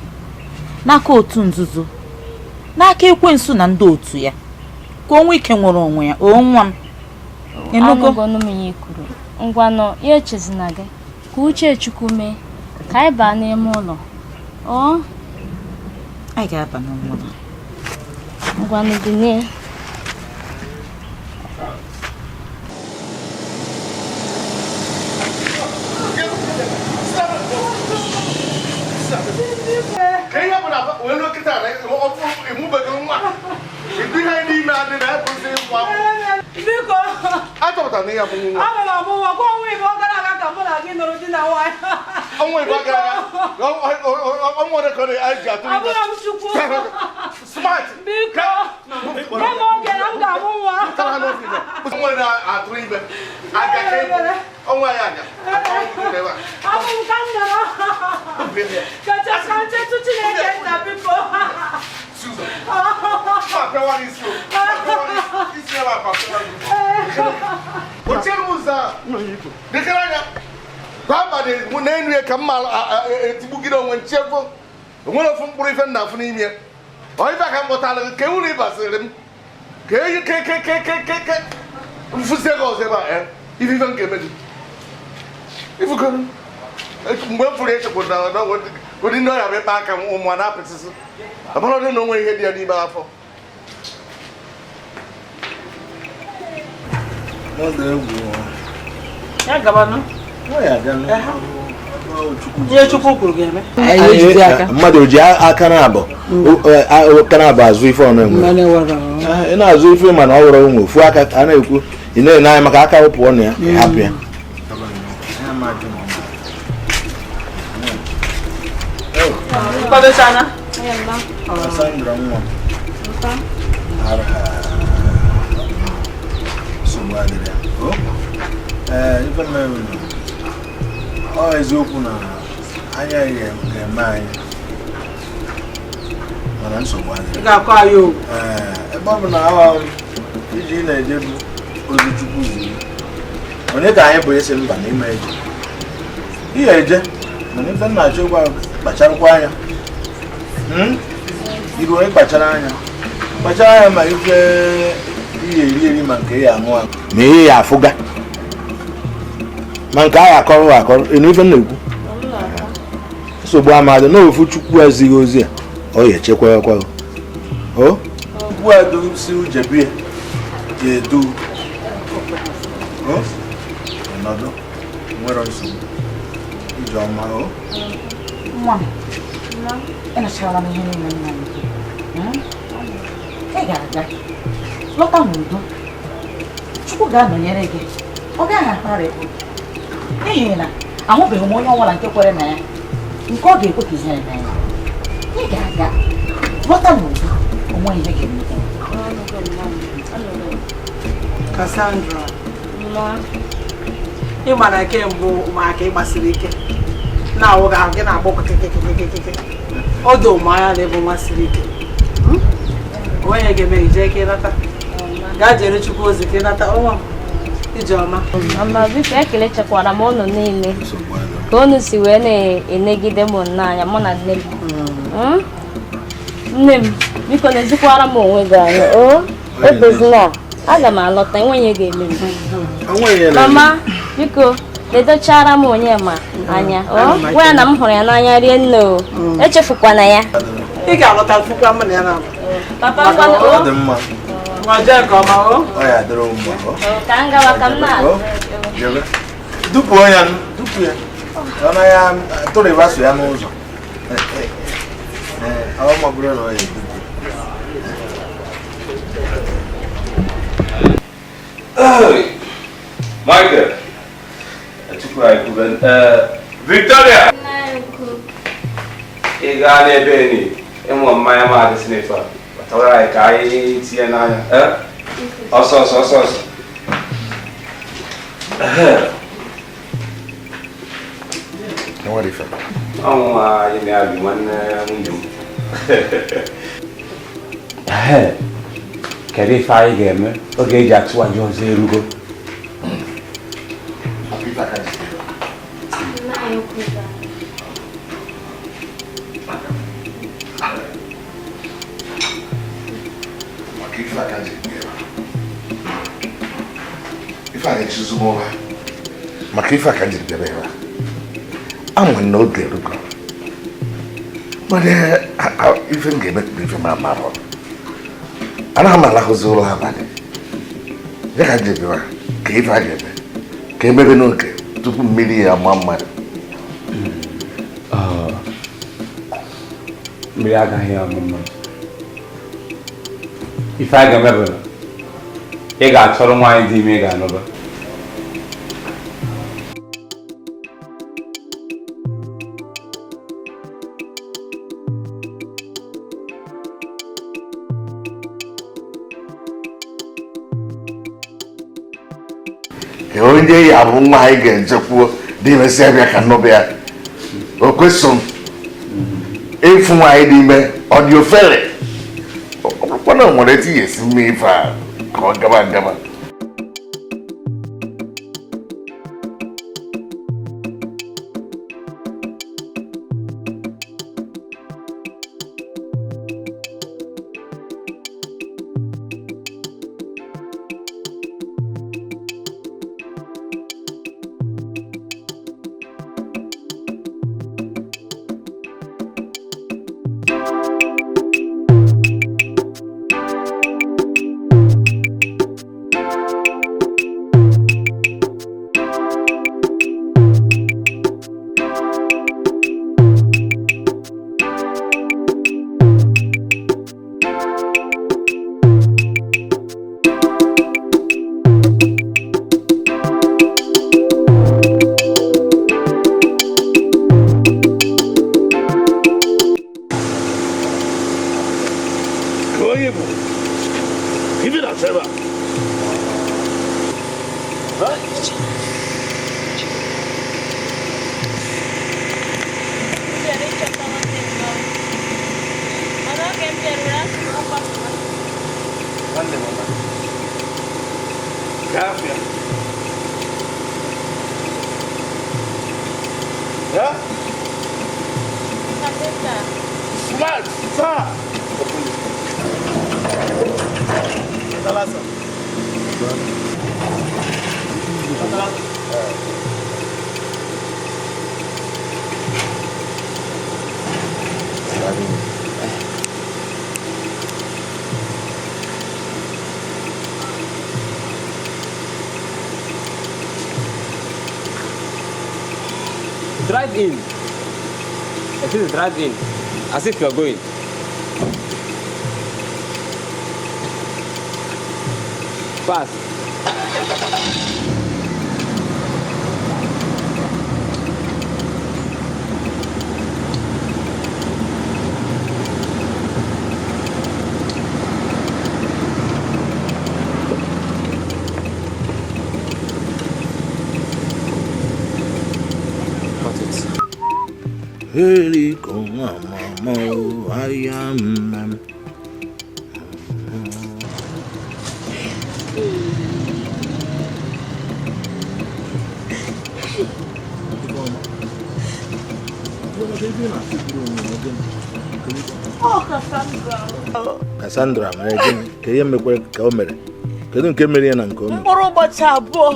n'aka otu nzuzo, n'aka ekwensu na ndị otu ya, ka o nwee ike nwere onwe ya. O nwa m, ịnụgo? Anụgo m ihe i kwuru. Ngwanụ, ya echezina gị ka uche Chukwu mee ka anyị baa n'ime ụlọ. Ọ anyị ga-aba n'ime ụlọ. Ngwanụ, binie. Ka ihe bụ na wee lụọ kịta na ịmụbeghị nwa. Ịdị ihe n'ime adị na ekwesịghị nwa. Biko. Achọpụtara na ihe bụ nwa. Ana m amụ nwa kwa ọnwa ịbụọ gara aga ka mụ na gị nụrụ di na nwaanyị. Ọnwa ịbụọ gara aga. Ọnwa ole ka ọ na-eji atụ ime? Abụrụ m Chukwu. Smart. Biko. Nye m oge na m ga-amụ nwa. Ọnwa na-atụ ime. Aga ka ịbụ. Ọnwa ya aga. Abụ m ka m nọrọ. Kacha ka nchetu Chineke nna biko. Susan. Kwa abalị n'enu ya ka mma etigbugide onwe nchefo onwere ofu mkpụrụ ife nna afụ n'ime ya. Ọ ife ka m kpọtara gị ka ewuru ịbasịrị m ka eyi ke ke ke ke ke ke mfụsie gị ọzọ ebe a ife ife m ga-eme gị ifukọrọ mgbe m fụrụ echekwara na ụdị ndị ọya bụ ịkpa aka ụmụ a na-apịtịsị ọ bụrụ na o nwere ihe dị ya n'ime afọ. Ihe Chukwu kwuru ga-eme. Mmadụ ji aka na-abụ azụ ife ọ na-enwe ị na-azụ ife mana ọ wụrụ nwe ofu aka a na-ekwu ị na-ene anya maka aka wụpụ ọnụ ya hapụ ya. Ọ eziokwu na anya ga-eme anyị mana nsogbu adịrị. Ebe ọ bụ na iji na-eje bụ ozi Chukwu ziri onye ka anyị bụ isi mba n'ime eje ihe eje mana ife nna achọ ịgwa kpacharakwa anya iru onye kpachara anya kpachara anya ma ife ihe eri eri ma nke ya aṅụ aṅụ ma ihe ya afụga ma nke ahụ akọrọ akọrọ ịnụ ife na-ekwu nsogbu amadị na ofu Chukwu ezighị ozi a ọ ya echekwa ekwa o Chukwu edu si ujebie ya edu o nọdụ nwere nsogbu ije ọma o nwa m enachara m ihe niile nna m ị ga-aga lọta n'udo. Chukwu ga-anọnyere gị, ọ gaghị akparịpụ n'ihi na ahụbeghị m onye ọbụla nke kwere na ya nke ọ ga-ekwe ka ihere mee ya. Ị ga-aga lọta n'udo, onwe ihe ga-eme. Cassandra, ị ma na kemgbe ụmụaka ị gbasiri ike na-awụ gị ahụ gị na-agbọ kekekekekeke ọ dị ụmụ anya na ịbụ nwa siri ike. Onye ga-eme ije ka ịnata gaa jere Chukwu ozi ka ịnata ọnwa ijeọma. Mama biko ekelechakwara m ụnụ niile ka unu si wee na-enegide m n'anya mụ na nne m. Nne m biko nezikwara m onwe gị anya o ebezina aga m alọta enweghị ga-eme m. Mama biko ledochara m onye ma anya o gwa ya na m hụrụ ya n'anya rie nne o echefukwana ya. Ị ga-alọta fụkwa mụ na ya na papa ngwanụ o dị mma. Ka m gawa ka m na-azụ. Dupu ya, dupu ya. Ọ na ya tụrụ ịba so ya n'ụzọ. Ọ magburu na ọ ya edupu. Michael, Chukwu anyị kwube. Victoria! Ị gaa n'ebe ni ịṅụ mmanya ma adịsị n'ife a. Kpatara anyị ka anyị tinye n'anya. Ọsọ ọsọ ọsọ ọsọ. Ọnwụ anyị na-abị nwanne nwunye m. Kedu ife anyị ga-eme oge eji achụ aja ọzọ erugo? Maka ife aka njiri bịaba ebe a ama na oge erugo mana ife m ga-eme bụ ife m amarọ anaghị m alahụzi ụlọ abalị ya ka njiri bịaba ka ife a ga-eme ka emebe n'oge tupu mmiri ya ama mmadụ. Mmiri agaghị ama mmadụ. Ife a ga-eme bụ ị ga-achọrọ nwaanyị dị ime ị ga-anụba. Ka onye ya bụ nwa anyị ga-ejekwuo dị imesi bịa ka nnụbịa ya o kwesịrị ịfụ nwaanyị dị ime ọ dị ofere ọ bụrụkwa na o nwere etu ya esi mme ife a ka ọ gaba agaba. Eh? Smart! Sir! Dala, sir. Dala, sir. Drive in. It is drive in, as if you are going. Fast. Got it. Heliko mama I am. Cassandra mere gịnị ka ihe mekwere ka o mere kedu nke mere ya na nke o mere Mkpụrụ ụbọchị abụọ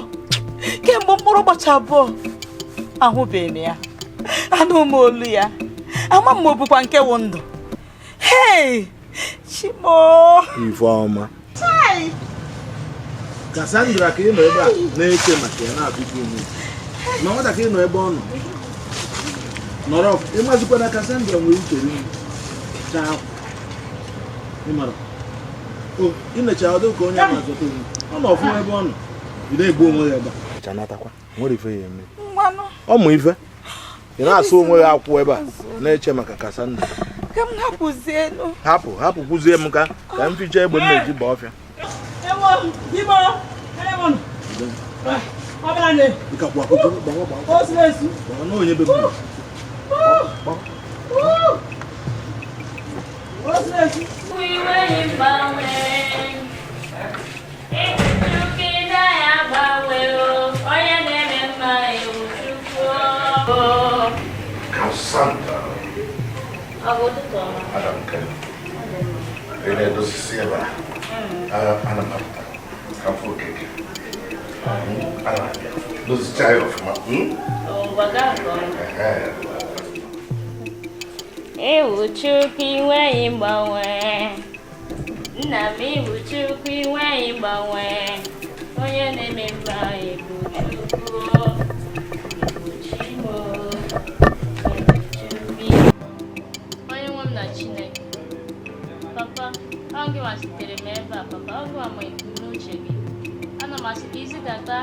kemgbe mkpụrụ ụbọchị abụọ ahụbeghị m ya, anụ m olu ya, ama m ma ọ bụkwa nke wụ ndụ. Hey, Chimo! Ifeọma Chai! Cassandra ka ị nọ ebe a na-eche maka ya na-abịgbu onwe ma nwatakịrị nọ ebe ọ nọ nọrọ ịmazikwa na Cassandra nwere uche rinne chaa ịmara o imecha ọdụ ka onye na-azọta onwe ọ nọ ọfụma ebe ọ nọ ị na-egbu onwe ya ebe a chanatakwa nwere ife ya eme Ngwanụ, ọ mụ ife ị na-asụ onwe ya akwụ ebe a na-eche maka Cassandra ka m hapụzienu. Hapụ hapụkwuzie m ka ka m fichaa egbe m na-eji baa ọfịa. Ewo, bimo, elemon. Ọbịa ne. Dịka kwa akwụkwọ gbawa gbawa. O siri esu. Gbawa na onye be m. O siri esu. Cassandra. Adam Kelly. Ị na-edozisi ebe a. Ana m apụta. Ka m fụ okeke. Ana m abịa. Dozichaa ya ọfụma. Ehe. Ewu Chukwu inweghị mgbanwe, nna m iwu Chukwu inweghị mgbanwe, onye na-eme mma ebu Chukwu, ebu Chimo, ebu Chukwu. Onye nwe m na Chineke, papa, ọ gị nwa sitere m ebe a, papa, ọ gị nwa ma ebumnuche gị. Ana m asị ka izidata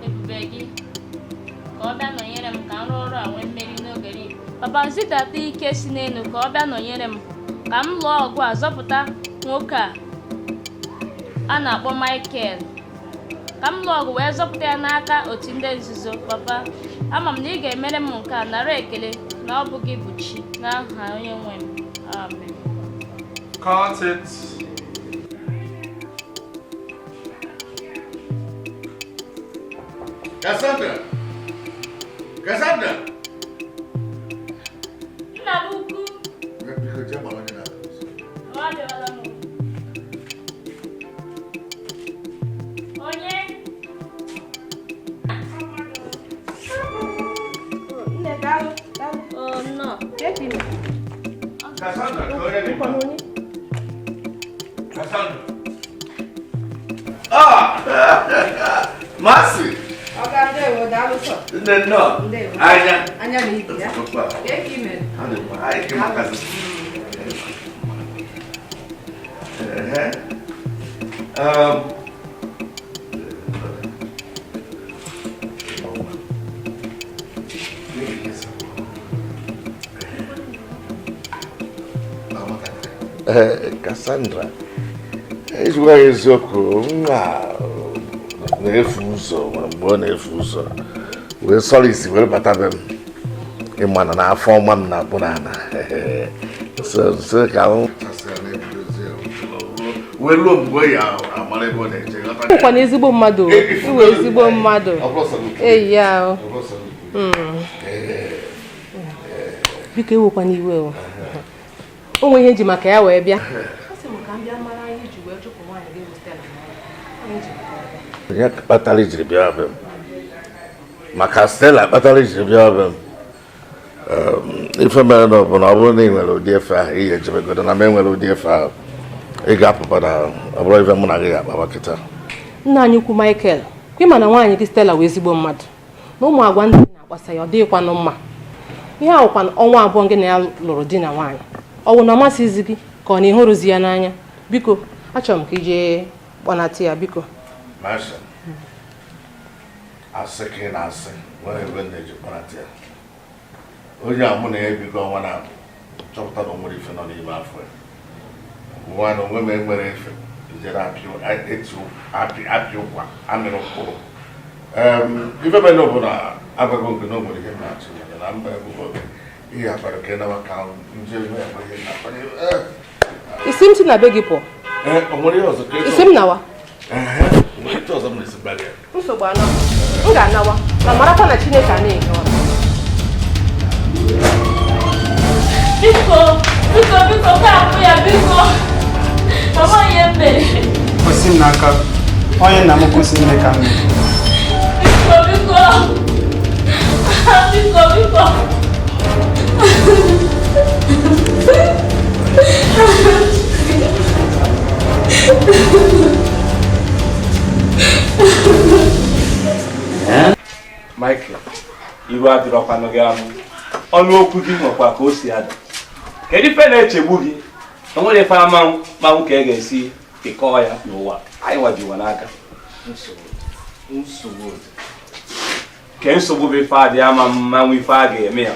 ebube gị ka ọ bịa nọnyere m ka m rụọ ọrụ a nwee mmeri n'oge niile. Papa, zidata ike si n'elu ka ọ bịa nọnyere m ka m lụọ ọgụ a zọpụta nwoke a a na-akpọ Michael, ka m lụọ ọgụ wee zọpụta ya n'aka otu ndị nzuzo. Papa, ama m na ị ga-emere m nke a, nara ekele na ọ bụ gị bụ chi n'aha onye nwe m, amen. Cut it. Cassandra! Cassandra! Nna m ukwu, Biko jee gbara onye na-abịa ọsọ. ọ abịawala m. Onye? Nne, daalụ, daalụ. Oh, nnọọ. Cassandra, ka onye dị mkpa. Cassandra. Ah! Masị! Ọga, ndewo, daalụ sọ. Nne nnọọ. Ndewo. Anya. Anya na ibi ya. Ọkwa. Kee ka ị mere? Ọ dị mma. Anyị ke makazi. Ehe. Cassandra, ezigbo eziokwu nwa na-efu ụzọ nwere mgbe ọ na-efu ụzọ wee sọrọ isi were bata be m ịma na n'afọ ọma m na-akpụ n'ala so so ka m wee ruo mgbe ya amara. mara ebe ọ na-eje. Bụkwa na ezigbo mmadụ, iwe ezigbo mmadụ. Eyi ya o. Biko ewekwana iwe o. O nwere ihe nji maka ya wee bịa. Ya kpatara ijiri bịa be m. Maka Stella kpatara ijiri bịa be m. Ife mere na ọ bụ na ọ bụrụ na ị nwere ụdị efe ahụ ị ga-ejebegodo na m enwere ụdị efe ahụ ị ga-apụba na ọ bụrụ ife mụ na gị ga-akpaba kịta. Nna anyị ukwu Michael, kwa ịma na nwaanyị gị Stella wee ezigbo mmadụ na ụmụ agwa ndị na-akpasa ya ọ dịghịkwanụ mma. Ihe ahụkwa ọnwa 2 gị na ya lụrụ di na nwaanyị, ọ wụ na ọ masịzi gị ka ọ na ịhụrụzi ya n'anya? Biko achọrọ m ka ije gbanata ya biko. Asị ka ị na-asị nwere ebe na-eji kpanata ya. Onye a mụ na ya ebigo ọnwa na-abụ chọpụta na o nwere ife nọ n'ime afọ ya. Nwa na onwe m enwere efe ijere apị ụkwa amịrị mkpụrụ. Ife mere bụ na agwago nke na o nwere ihe na-achị ya na mba ebubo ihe akpara ka ịnawa ka nje ihe na-akpanye. Isi m si na be gị pụọ. Isi m nawa. Nsogbu anọ m ga-anawa ma marakwa na Chineke a na-ehi ọrụ. Biko, biko, biko, ka apụ ya, biko. Mama ihe mere. Kwụsị m n'aka. Onye nna m kwụsị ime ka m. Biko, biko. Biko, biko. Michael, iwe adịrọkwanụ gị amụ. Ọnụ okwu gị nwekwa ka o si ada. Kedu ife na-echegbu gị? O nwere ife amanwụ manwụ ka e ga-esi pịkọọ ya n'ụwa. Anyị wajiwa n'aka. Nsogbu. Ke nsogbu bụ ife adị ama mmanwụ ife a ga-eme ya.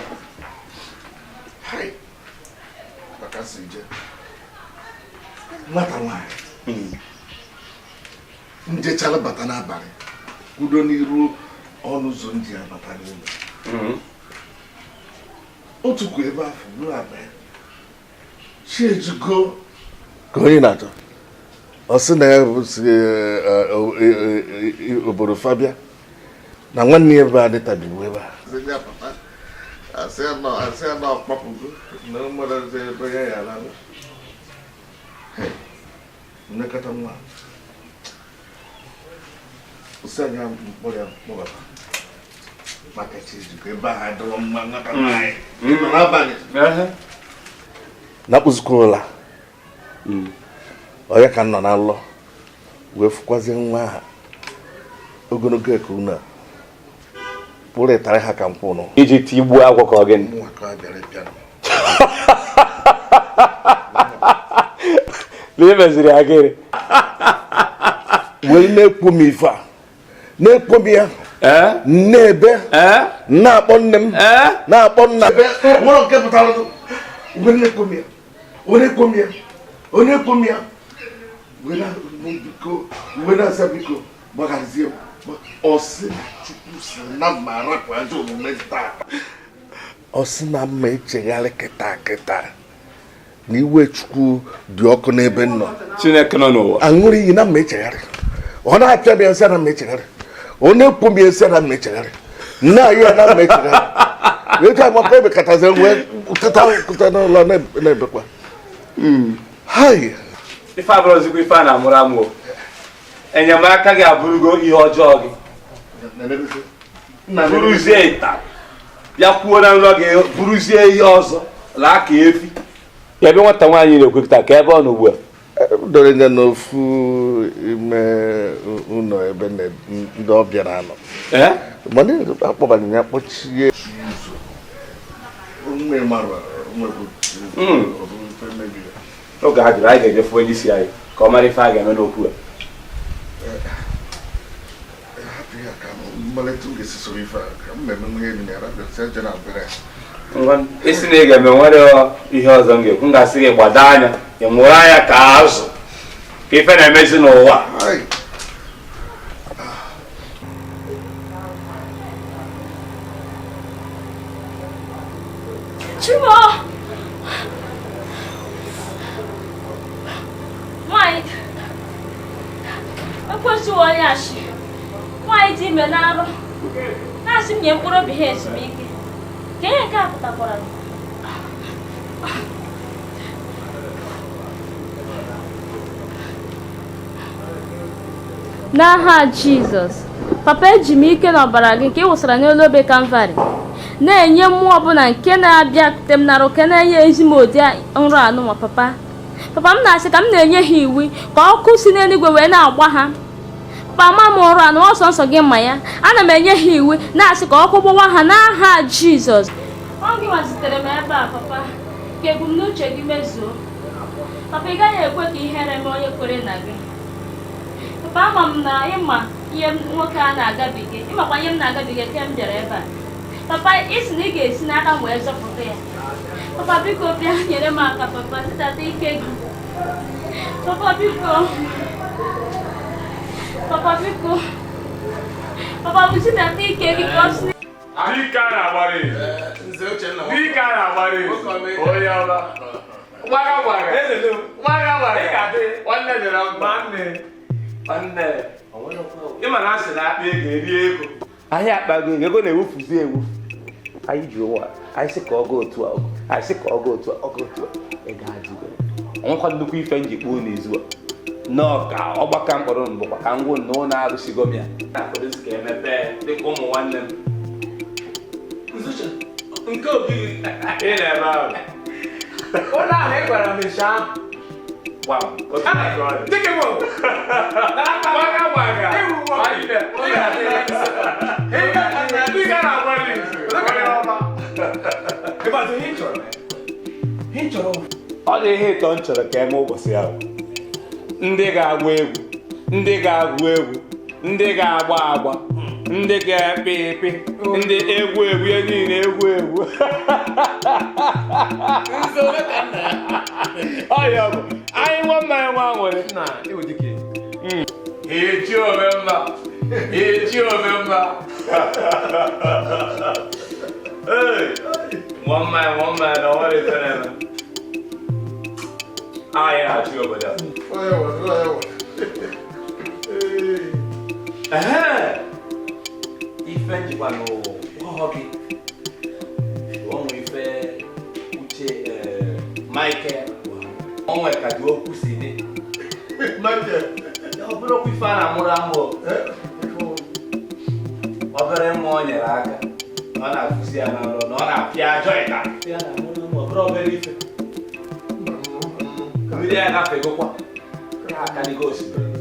Nwata nwaanyị njechala bata n'abalị kwudo n'iru ọnụ ụzọ nji abata n'ụlọ. Otu kwa ebe afọ bụrụ akpa ya chi ejugo ka onye na-achọ ọ sị na ya si obodo Fabia na nwanne ya ebe a dịtabibu ebe a asị ya na ọkpọpụgo na mmadụ ebe ya ya ala nlekọta nwa osi anya mkpọrọ ya mkpọbata maka chi ejikọ ebe ahụ adịrọ mma nwata nwaanyị nọ n'abalị na-akpụzikwa ụla onye ka nọ na nlọ wee fụkwazie nwa ahụ ogologo eke unu a kpụrụ ịtarị ha ka nkwụ nụ iji tigbuo agwọ ka ọ gịnị na imeziri ya gịnị wee na-ekwu m ife a na-ekwu m ya na-ebe na-akpọ nne m na-akpọ nna nwere nke pụtara wee na-ekwu m ya onye ekwu m ya onye ekwu m ya wee na-asa biko gbaghazie m ọ sị na Chukwu si na mma arapụ ajọ omume taa ọ sị na mma echegharị kịta kịta na iwe Chukwu dị ọkụ n'ebe nọ Chineke nọ n'ụwa aṅụrụ iyi na mma echegharị ọ na-apịa m ya nsị na mma echegharị ọ na-ekwu m ya nsị na mma echegharị nna ya na mma echegharị etu agbakọ ebe katazi wee teta n'ụlọ na-ebekwa. Ife abụrụzikwa ife a na-amụrụ amụ enyemaka gị abụrụgo ihe ọjọọ gị bụrụzie ịta bịa kwuo na nrọ gị bụrụzie ihe ọzọ laa ka efi ebe nwata nwaanyị na-ekwekọta ka ebe ọ nọ ugbu a doro ya n'ofu ime ụlọ ebe ndị ọbịa na-anọ mana akpọbara ya kpọchie oge a jụrụ anyị ga-ejefu onye isi anyị ka ọ mara ife a ga-eme n'okwu a. Isi na ị ga-eme nwere ihe ọzọ m ga-ekwu m ga-asị gị gbado anya ị mụrụ anya ka azụ ka ife na-emezi n'ụwa. Chimo! Nwanyị! Onye ashị nwaanyị dị ime na-arụ na-asị m nye mkpụrụ obi ha ezumike ka ihe nke a pụtakwara. N'aha Jizọs, papa, eji m ike na ọbara gị nke ị wụsara n'elu obe Kalvarị na-enye mmụọ ọbụla nke na-abịakwute m nara oke na-enye ezi m ụdị nrọ anụnwa. Papa, papa, m na-asị ka m na-enye ha iwu ka ọkụ si n'eluigwe wee na-agba ha. Papa, ama m nrọ anụ ọsọ nsọ gị ma ya. Ana m enye ha iwu na-asị ka ọkụ gbawa ha n'aha Jizọs. Ọ gị nwazitere m ebe a, papa, ka ebumnuche gị mezuo. Papa, ị gaghị ekwe ka ihere mee onye kwere na gị. Papa, ama m na ịma ihe nwoke a na-agabiga, ịmakwa ihe m na-agabiga ke m bịara ebe a. Papa, ị sị na ị ga-esi n'aka m wee zọpụta ya. Papa, biko, bịa nyere m aka. Papa, zitata ike gị. Papa, biko. Papa, biko. Papa, bụ zitata ike gị ka ọ si. Dike a na-agbara izu. Dike a na-agbara izu. Onye ọma. Gbaga gbaga. Gbaga gbaga. Nwanne dị na mba. Nwanne. Ịma na asị na akpa ego eri ego. Ahịa akpago ego, ego na-ewufuzi ewufu. Anyị ji ụwa, anyị sị ka ọ gaa otu a, anyị sị ka ọ gaa otu a, ọ gaa otu a. Ego adịgo. Onwekwa nnukwu ife njikwa n'izu a. Nnọọ ka ọgbakọ mkpọrọ mbụkwa ka ngwụ na ụlọ arụsigo m ya. Na-akwadozi ka emepe dịka ụmụ nwanne m. Nke ogiri. Ị na-ebe ahụ. Ụlọ ahụ ị gwara m ịsha ahụ. Gbam. Otu na ka ọ dị. Dike m. Gbaga gbaga. Nwanne. Dike na-agbara izu. Onye ọma. Ịgbazụ ihe ị chọrọ. Ihe ị chọrọ. Ọ dị ihe ịtọ m chọrọ ka eme ụbọchị ahụ. Ndị ga-agba egwu, ndị ga-agụ egwu, ndị ga-agba agba, ndị ga-ekpe ekpe, ndị egwu egwu, ihe niile egwu egwu. Ọ ya bụ anyị nwa mmanya nwa nwere. Na ịwụ dike. Echi ome mma, echi ome mma. Ee, nwa mmanya nwa mmanya na ọnwa ife na-eme. Anyị na-achị obodo a. Ehe! Ife njikwa n'ụwa gị onwe ife uche Michael onwe ka dị okwu si dị. Ọ bụrụ okwu ife a na-amụrụ amụ, obere nwa o nyere aka na ọ na-akụzi ya na nrọ na ọ na-apịa ajọ ịta ya na-amụrụ amụ, ọ bụrụ obere ife mmiri ya gafegokwa ya akaligo osimiri.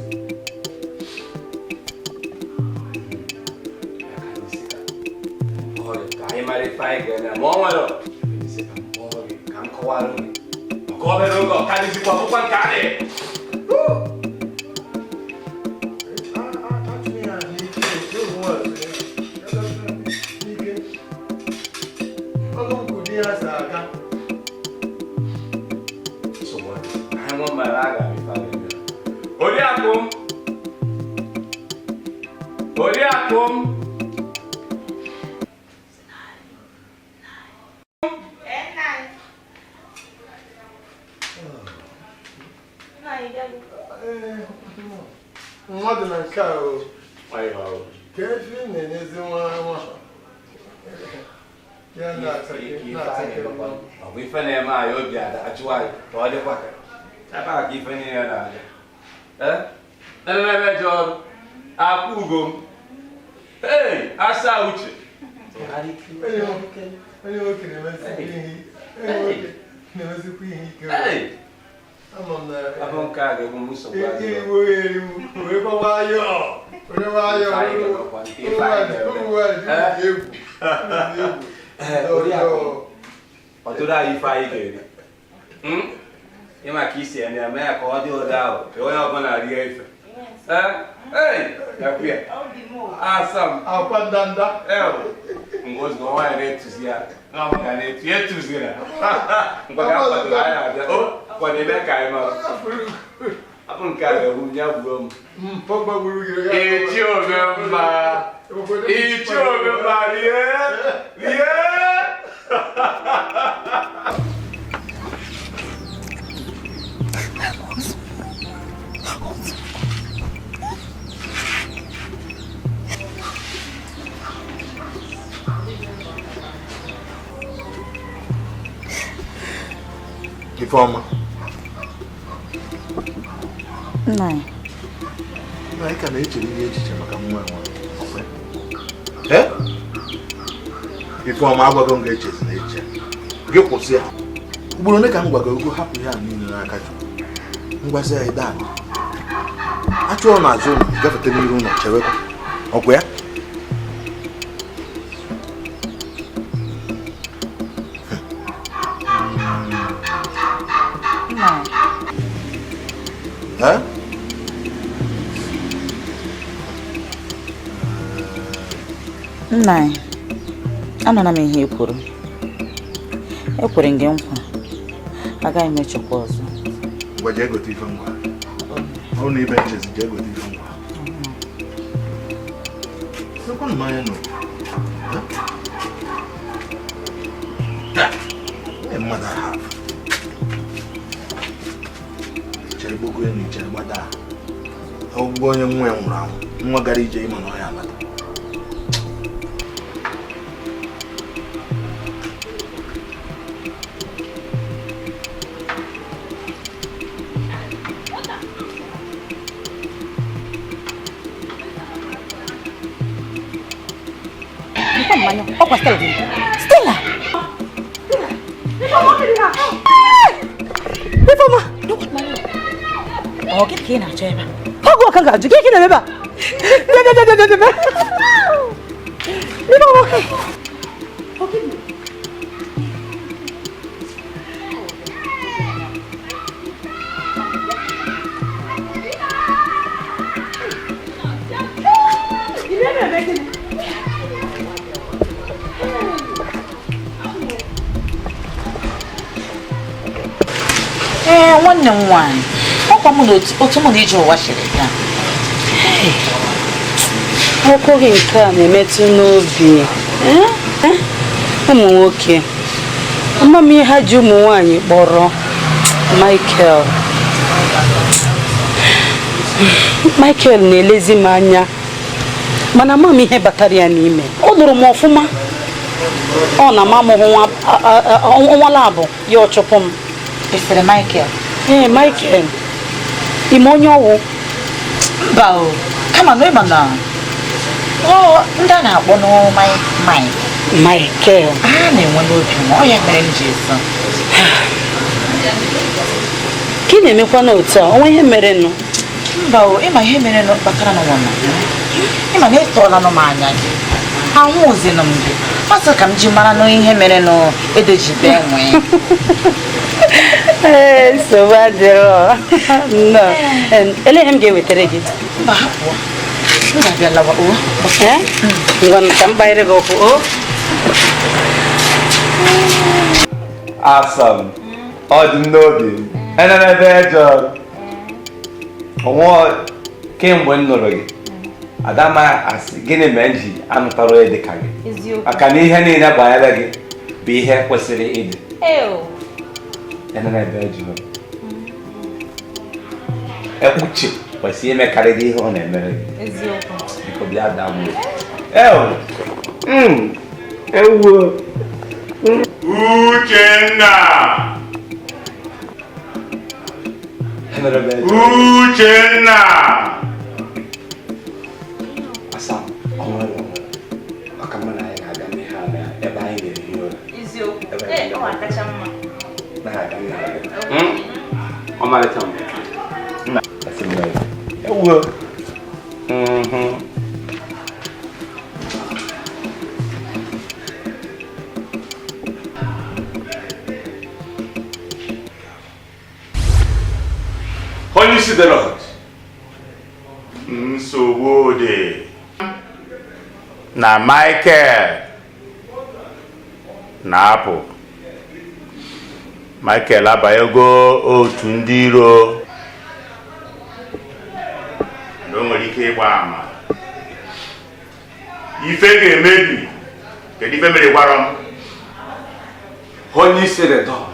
Ka anyị mara ife anyị ga-eme ma ọ nwere ka m kọwara gị maka obere oge ọ karịzikwa bụkwa nke a dị. Anyị nwa mara a ga-abịa ife a ga-eme. Oriakụ m, oriakụ m. Mmadụ na nke a o. Ka efi na-enyezi nwa nwa ya na-atakịrị. Ọ bụ ife na-eme anyị obi ada ajụ anyị ka ọ dịkwa ka ebe a ka ife niile na-aga. Elebe ji ọrụ akwụ ugo m. Ee, asa uche. Onye nwoke na-emezikwa ihe ike. Ama m na Abụ nke a ga-egbu m nsogbu adịghị. Eriwo eriwo wee kwa nwayọọ were nwayọọ ụmụ nwaanyị dị egwu. Oriakụ, ọ tụrụ anyị ife anyị ga-eri. Ịma ka isi eme ya mee ya ka ọ dị ụdị ahụ ka onye ọbụla rie ife. Ee, yakwu ya. Asa m. Akwa ndanda. Mgbe ozugbo nwaanyị na-etuzi ya, na ọ ga na-etu ya etuzira. Ngwa ka akwadoro anyị abịa. O, kwadebe ka anyị mara. Abụ nke a ga-egbu m, ya gbuo m. Echi ome mma. Echi ome mma, rie, rie. Ifeọma. Nna anyị. Nna anyị ka na-echere ihe echiche maka nwa nwa. Ee? Ifeọma agwago m ga-echezi na eche. Gị kwụsị ya. Ugboro ole ka m gwago ogo hapụ ya niile n'aka Chukwu. Ngwazi ya ide ala. Achụọ n'azụ ụlọ gafete n'iru ụlọ chewekwa. Ọkwa ya? Nna anyị, anụla m ihe ị kwuru. Ekwere m gị nkwa, agaghị m echekwa ọzọ. Ngwa jee gote ife ngwa. Ọ bụrụ na ibe nchezi jee gote ife ngwa. Sekwanụ m anya n'obi. Mmadụ ahụ. Chere gbogo elu, chere gbada. Ọgwụgwọ onye nwa ya nwụrụ anwụ, nwa gara ije ịma na ọ ya alata. Ọkwa Stella dị. Stella! Ifeọma! Ọ gịnị ka ị na-achọ ebe a? Ọgwụ ọka ga-ajụ gị ka ị na-eme ebe a? Bịa bịa bịa bịa bịa. Ifeọma! Ee, nwanne m nwaanyị, ọkwa mụ na otu mụ na ije ụwa siri gaa. Okwu gị nke a na-emetụ n'obi. Ụmụ nwoke, ama m ihe ha ji ụmụ nwaanyị kpọrọ. Michael. Michael na-elezi m anya, mana ama m ihe batara ya n'ime. Ọ lụrụ m ọfụma. Ọ na m amụghị nwa labụ ya ọ chụpụ m. Ị Michael? Ee, Michael. Ime onye ọwụ? Mba o, kama na ịma na ndị a na-akpọ Mike. Michael. A na-enwe n'obi ma ọ ya mere m ji eso. Ka ị na-emekwa n'otu a, onwe ihe mere nụ? Mba o, ịma ihe mere nụ kpatara n'ụwa na ịma na ịtọọla nụ m anya gị. Ahụzinụ m gị. Masị ka m ji mara nụ ihe mere nụ edejibe nwee. Ee, nsogbu adịrọ. Nnọọ. Elee ihe m ga-ewetara gị? Mba, hapụ. M ga-abịa lawa o. Ngwa ka m gbanyere gị ọkụ o. Awesome. Ọ dị m n'obi. Enenebe ejọ. Ọnwụ kemgbe m nụrụ gị, Adama asị gịnị mere m ji anụtara onye dị ka gị? Maka na ihe niile banyere gị bụ ihe kwesịrị ịdị. Enenebe ejọ. Uche kwesịrị imekarịrị ihe ọ na-emere gị. Biko bịa daa m. Ewo. Uchenna! Uchenna! Asam, ọnwa ọka mma na anyị ga-aga n'ihe a na ebe anyị na-ehi ụra. Na-aga na-aga. Ọmalịcha m. Nna, asị m ewo. Onye isi the Lord. Nsogbu dị na Michael na-apụ. Michael abanyego otu ndị iro. Na o nwere ike ịgba ama. Ife ga-emebi. Kedu ife mere gwara m? Onye isi the Lord.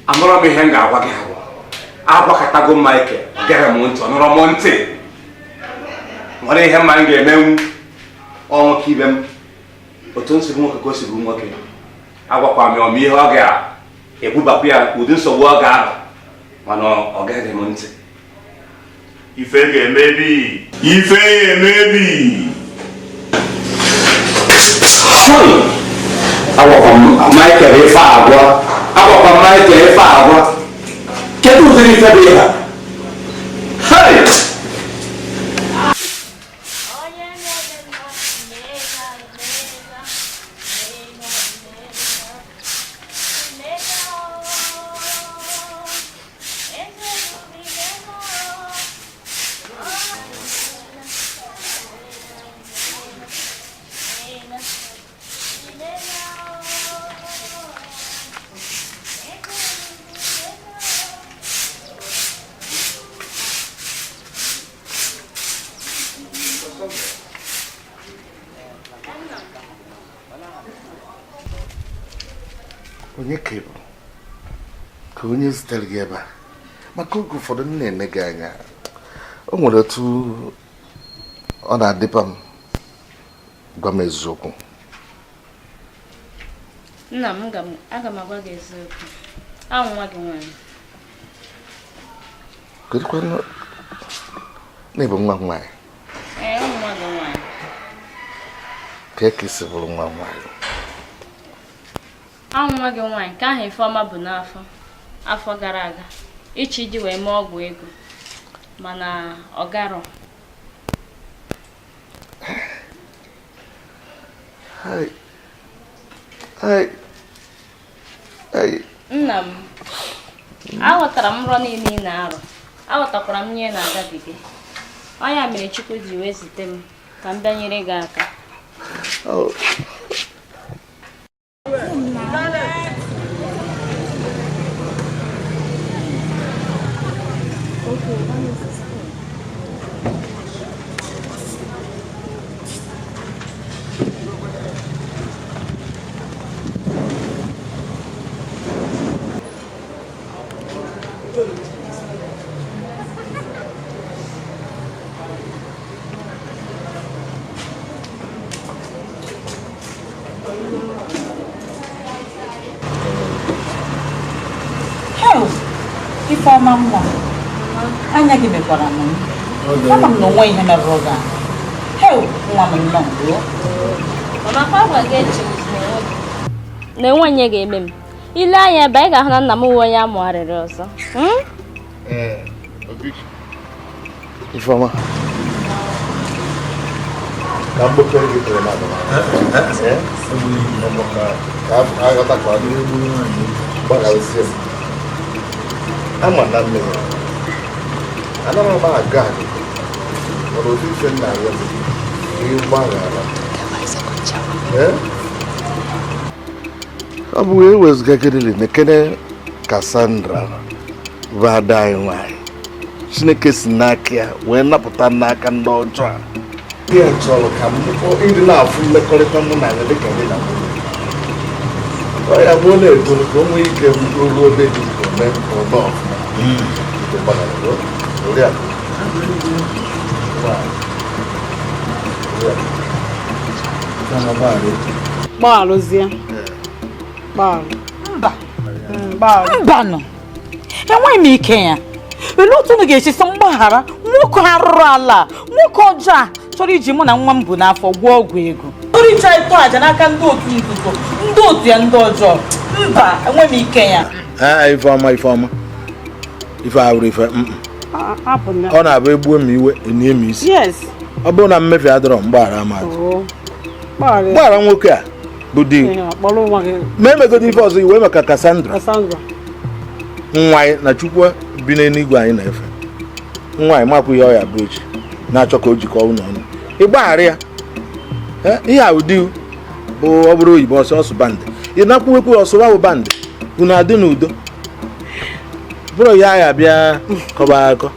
Anụrụ m ihe m ga-agwa gị agwa. Agwakọtago Michael, gere m ntị, ọnụrụ m ntị. Nwere ihe mma m ga-emenwu ọnwụ ka ibe m otu nsogbu nwoke ka o sigbu nwoke agwakwa m ya ọma ihe ọ ga-ebubakwa ya ụdị nsogbu ọ ga-ahụ mana ọ gaghị m ntị. Ife ga-emebi. Ife ga-emebi. Agwakwa m Michael ife agwa. Agwakwa m Michael ife agwa. Kedu ụdịrị ife dị ya? Hey! Onye ka bụ ka onye zitere gị ebe a maka oge ụfọdụ m na-ene gị anya o nwere otu ọ na-adịba m gwa m eziokwu. Nna m, aga m agwa gị eziokwu. Ahụ nwa gị nwaanyị. Kedụkwanụ na ị bụ nwa m nwaanyị? Ee, ọ nwa gị nwaanyị. Ka ka isi bụrụ nwa m nwaanyị? Ahụ nwa gị nwaanyị ka ahụ Ifeọma bụ n'afọ afọ gara aga ịchọ iji wee mee ọgwụ ego mana ọ garọ. Nna m, aghọtara m nrọ niile ị na-arọ, aghọtakwara m ihe na-agabiga. Ọ ya mere Chukwu ji wee zite m ka m bịa nyere gị aka. Ifeọma nwa, anya gị mekwara m. Ama m na onwe ihe merụrụ gị ahụ. Heo, nwa m nnọọ. Mama, na enwe onye ga-eme m. Ile anya ebe anyị ga-ahụ na nna m nwe onye amụgharịrị ọzọ. Ifeọma, ka m gbokere gị tere n'abụ. Ka aghọtakwa gbagharịzie m. Ama na mmiri anaghị m aga agụgụ mana otu ife nna ya bụ ịgbaghara. Ọ bụ ewezụga kedịrị na Cassandra bụ ada anyị nwaanyị Chineke si n'aka ya wee napụta n'aka ndị ọjọọ a. Ya chọrọ ka m ịdị na-afụ mmekọrịta mụ na ya dịka gị na nwunye. Ọ ya bụ ọ na-etoro ka o nwee ike ruo ebe dị nke ome ome ọfụma. Gbagharụzie. Mba. Mbanụ. Enweghị m ike ya. Olee otu unu ga-esi sọ mgbaghara nwoke arụrụ ala, nwoke ọjọọ a chọrọ iji mụ na nwa m bụ n'afọ gwọọ ọgwụ ego. Chọrọ iji anyị tọọ aja n'aka ndị otu nzuzo, ndị otu ya ndị ọjọọ. Mba, enweghị m ike ya. Ifeọma, Ifeọma. Ife awụrụ ife. Ọ na-abụ egbuo m iwe enye m isi. Ọ bụrụ na mmefu adọrọ mgbaghara mmadụ. Mgbaghara nwoke a bụ di. Ma emegodo ife ọzọ iwe maka Cassandra. Nwa anyị na Chukwu bi n'eluigwe anyị na-efe. Nwa anyị makwa ihe ọ ya bụ echi na-achọ ka o jikọọ ụlọ ọnụ. Ịgbaghara ya. Ihe a ụdị bụ ọ bụrụ oyibo ọsọ ọsụ bandị. Ị nakwuwekwu ọsụwa bụ bandị. Unu adị n'udo. Bụrụ ya ya bịa kọba akọ.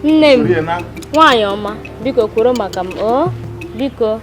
Nne m, nwaanyị ọma, biko kwuru maka m, o biko.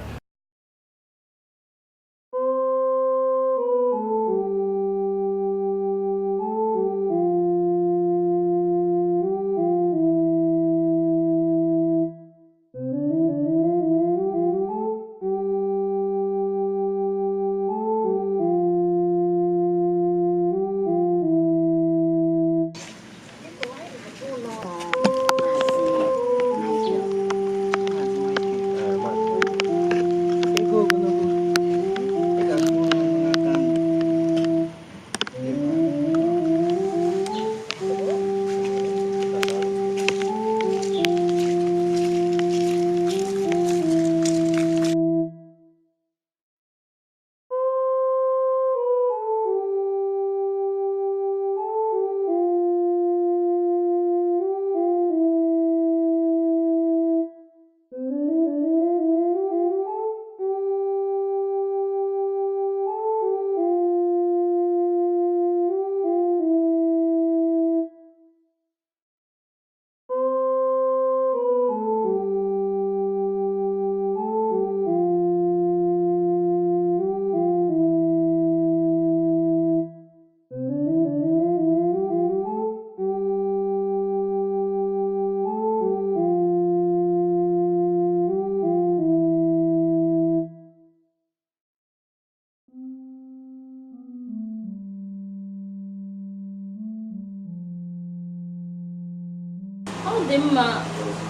Dị mma,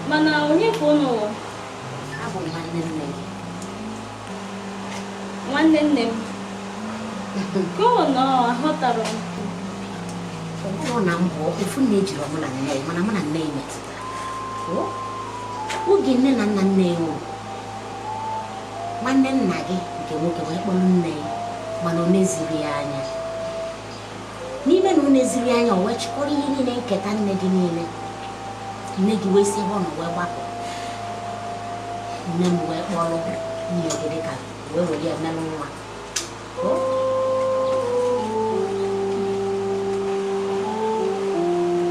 mana onye ka unu? Abụ m nwanne nne gị. Nwanne nne m? Ka ọ nọ aghọtara m. Ọ bụrụ na m bụ ofu nne ejiri mụ na nne ya, mana mụ na nne ya metụtara. Oge nne na nna nne ya nwụrụ, nwanne nna gị nke nwoke wee kpọrọ nne ya, mana o meziri ya anya. N'ime na o meziri anya, o wee chịkọrọ ihe niile nketa nne gị niile. Nne gị wee si ebe ọ nọ wee gbapụ. Nne m wee kpọrọ nne gị dịka wee were ya merụ nwa.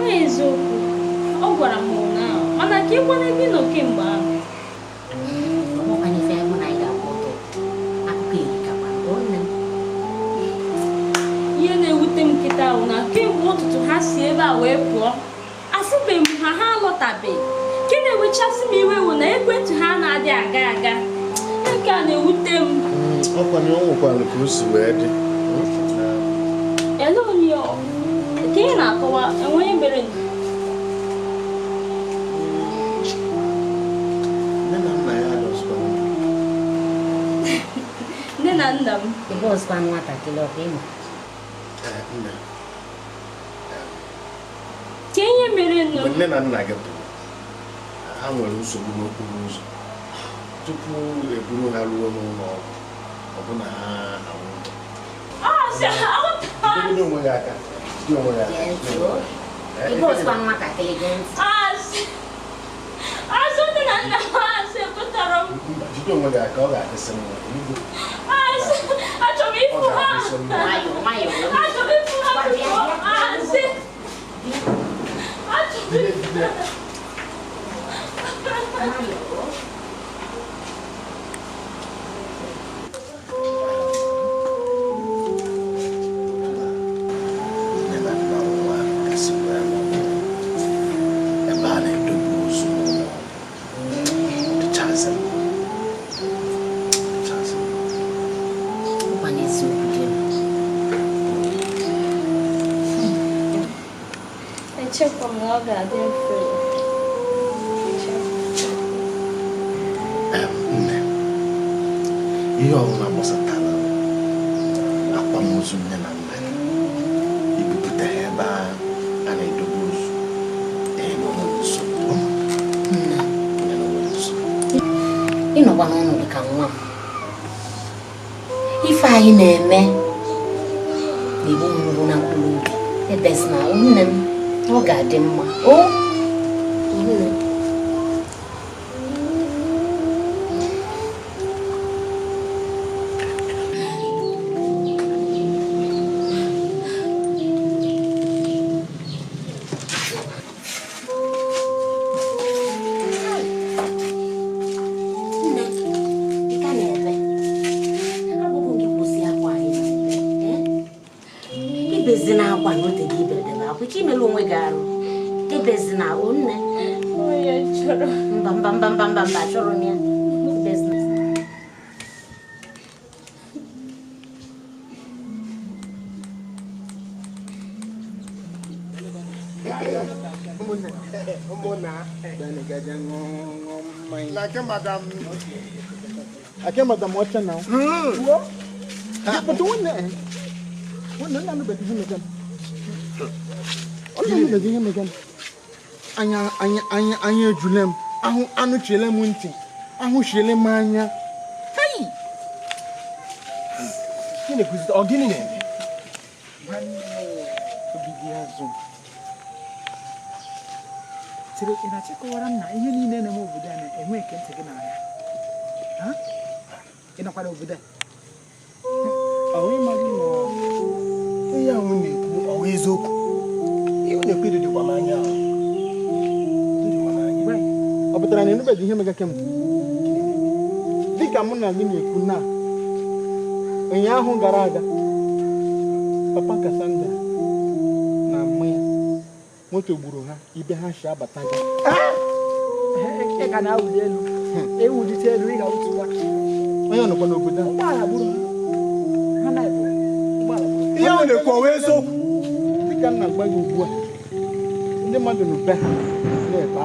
Ọ eziokwu, ọ gwara m ụnyaahụ, mana ka ịkwana gị nọ kemgbe ahụ. Ọ bụkwa ife mụ na anyị ga-akwụ ụtọ. Akụkọ erikakwa, ọ nne m. Ihe na-ewute m kịta ahụ na kemgbe ụtụtụ ha si ebe a wee pụọ, afụbeghị m ha, ha alọtabeghị. Nke na-ewechasị m iwe wụ na ekwentị ha na-adị aga aga. Nke a na-ewute m. Ọkwa na o nwekwara ka o si wee dị. Ele onye ka ị na-akọwa enweghị mere nụ? Nne na nna ya adọzikwana. Nne na nna m. Ebe ọzọkwa nwatakịrị ọkwa ịma. Nne. Ka ihe mere nụ? Mgbe nne na nna gị pụrụ, ha nwere nsogbu n'okporo ụzọ. Tupu eburu ha ruo n'ụlọ ọgwụ, ọbụna ha anwụgo. Jide onwe gị aka. Jide onwe gị aka. Ebe ọzọkwa nwatakịrị gee ntị. Azụ nne na nna m asị ekwetara m. Jide onwe gị aka, ọ ga-adịsị mma. Achọrọ m ịfụ ha. Achọrọ m ịfụ ha biko. Asị. Achọrọ m ịfụ ha. Nne na nna nwa kasị wee nọ ebe a na-edobe ozu n'ụlọ ọgwụ. Dịchazị m. Dịchazị m. Ọkwa n'eziokwu di m. Echekwa m na ọ ga-adị mfe. Nne, ihe ọbụla gbasatara akwamozu nne na nna gị, ibupụta ha ebe a na-edobe ozu, enye onwe nsogbu. Nne, Enye onwe nsogbu. ị nọkwa n'ọnọdụ ka nwa m. Ife anyị na-eme na-egbu m mgbu na mkpụrụ obi. Ebezina, nne m, ọ ga-adị mma. O, nne. Nne, ị ka na-ebe? Abụghị gị kwụsị akwa anyị na-ebe, eh? Ibezina akwa na ote gị ibedebe akwa, ike imelu onwe gị arụ. Ebezina, o nne. Onye chọrọ. Mba, mba, mba, mba, mba, mba, achọrọ m ya. Ebezina. Like madam. I madam watch now. Yeah, but one day, one day, I'm not him again. I'm him again. Anya, anya, anya, anya, Julem. Ahu, anu chile munti. Ahu chile manya. Hey. Gịnị kwụsị ọ gịnị na-eme? Chere, ị na-achịkọwara m na ihe niile na-eme obodo a na-enwe nke ntị gị n'anya. Ha? Ị nọkwara obodo a? Ọ ịmaghị na Ihe ahụ na-ekwu ọ wụ eziokwu? Ihe ọ na-ekwu dịdịkwa m anya ahụ. Ọ pụtara na ịnụbeghị ihe mega kemgbe? Dịka mụ na gị na-ekwu na ụnyaahụ gara aga, papa Cassandra na mma ya moto gburu ha ibe ha si abata gị. Ị ka na-awụli elu. Ewulite elu, ị ga-awụtukwa. Onye ọ nọkwa n'obodo a? Ụgbọala gburu ha. Ha na-ebu. Ụgbọala gburu ha. Ihe ahụ na-ekwu ọ wụ eziokwu? Dịka m na-agba gị ugbu a, Ndị mmadụ nọ be ha na-ebe akwa.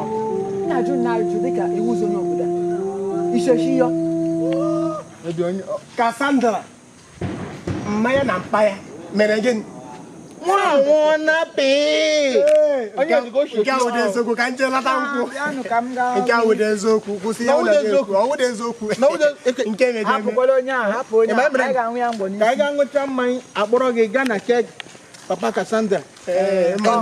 Na-ajụ na ajụ dịka iwu ụzọ onye obodo a. Isheshi yọ. Cassandra, mmanya na mpa ya mere gịnị? Nwụọ na pee. Nke ahụ dị eziokwu ka nje lata nkwụ. Nke ahụ dị eziokwu kwụsị ya ụlọ eziokwu. Ọ wụdị eziokwu. Nke mere eme. Hapụkwala onye ahụ, hapụ onye ahụ. Anyị ga-anwụ ya mgbọ n'isi. Ka anyị ga-aṅụcha mmanya akpọrọ gị gaa na keg Papa Cassandra.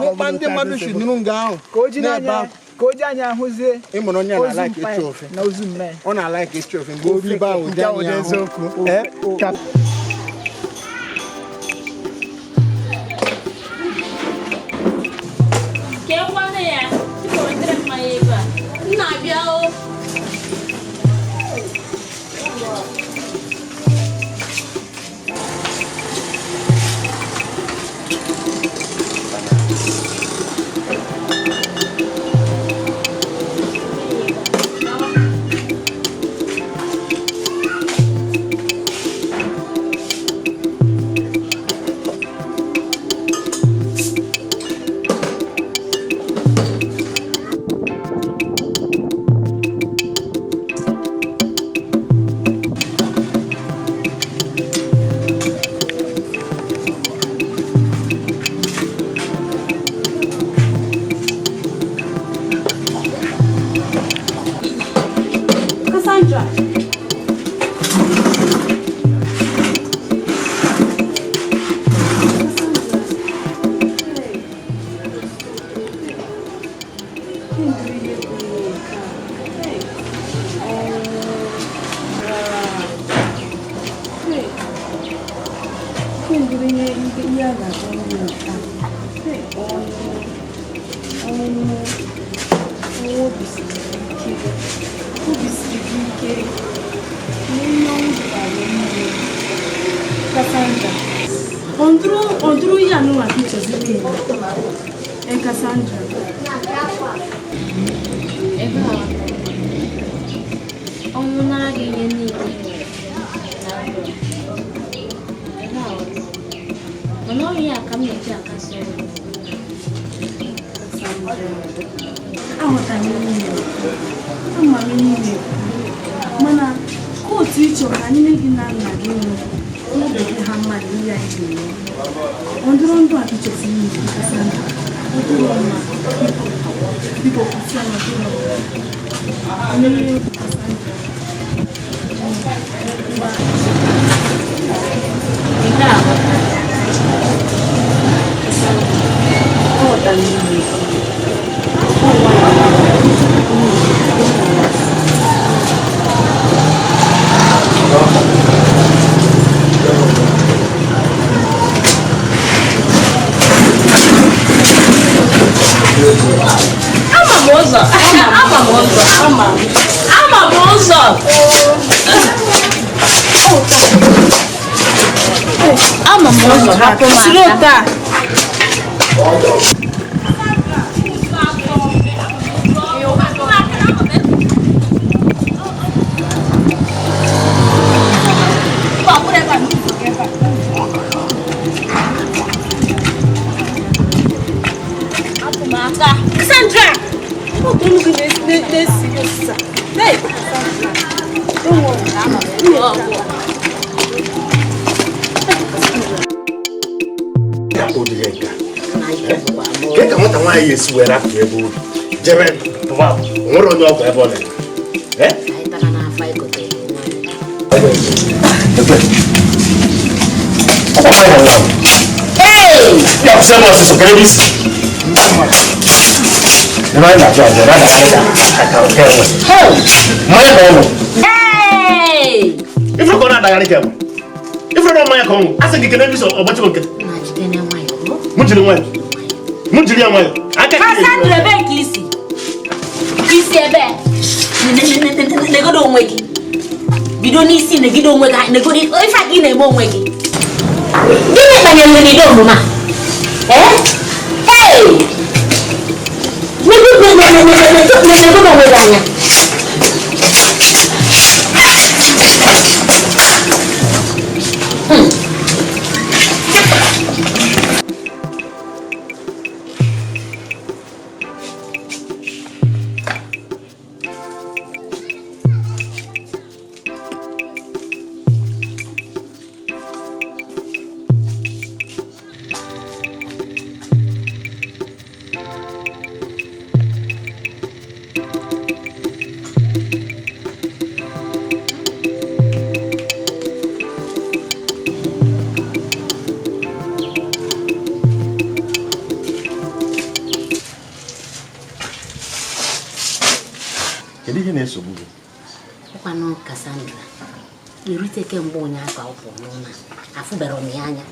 Hụkwa ndị mmadụ si nụrụ nga ahụ. Ka o ji n'anya ka o ji anya ahụzie. Ị mụrụ onye na-ala ka ịchụ ofe. Na ozu mme. Ọ na-ala ka ịchụ ofe mgbe obi ba ụdị anya ahụ. Ka ya, biko wetere mmanya ebe a. M na-abịa o. Cassandra. Onduru ya no pictures e Cassandra. Ebe a ọnwụ nara gị ihe niile ị nwere na ndụ a. Ebe a mana ọrịa a ka m na-eji akasi obi. Aghọtara m ihe na-ekwu. Ama m ihe na-ekwu. Mana kootu ị chọrọ ka nne gị na nna gị nwụrụ n'obi dị ha mma na ihe anyị ga-eme. Ndụrụ ndụ a ịchọsiri ime Cassandra. Ọ dịrọ mma. Biko kwụsị ya na ọ dịrọ mma. Mmiri Cassandra. Nke a ghọtara. Aghọtara m ihe na-ekwu. Ama m ụzọ. Ama m ụzọ. Ama m ụzọ. Ama m ụzọ hapụ m Siri aka. otu a. Hapụ m aka. Cassandra! Otu unu gị na-esi gị osisa. Hey! Cassandra. Don't worry. Uru ọgwụ. Ke ka nwata nwaanyị esi were apụ ebe obi jebe pụwa nwere onye ọgwụ ebe ọ na-eme. Anyị tara n'afọ anyị gotere onwe anyị. Ọkwa nwaanyị na nwa m. Ya kwụsị ebe ọsịsọ kere ebe isi. Ebe anyị na-ajụ ajụ ebe a na-akarị ka ka nke enwe. Mmanya ka ọ ṅụrụ. Ifuru ka ọ na-adagharị ka enwe. Ifuru na mmanya ka ọ ṅụrụ. A sị gị kene ebe isi ọgbachi nkịtị. Mụ jiri nwayọ. Mụ jiri ya nwayọ. Aka gị Cassandra ebe nke isi. Isi ebe. Negodo onwe gị. Bido n'isi negido onwe gị. Negodo ife a ka ị na-eme onwe gị. Gịnị kpanyere gị n'ụdị omume a? Ee? Hey! Negodo onwe gị anya. na-esogbu gị? Ọkwanụ Cassandra erute kemgbe ụnyaahụ ka ọ pụrụ n'ụlọ a, afụbere m ya anya.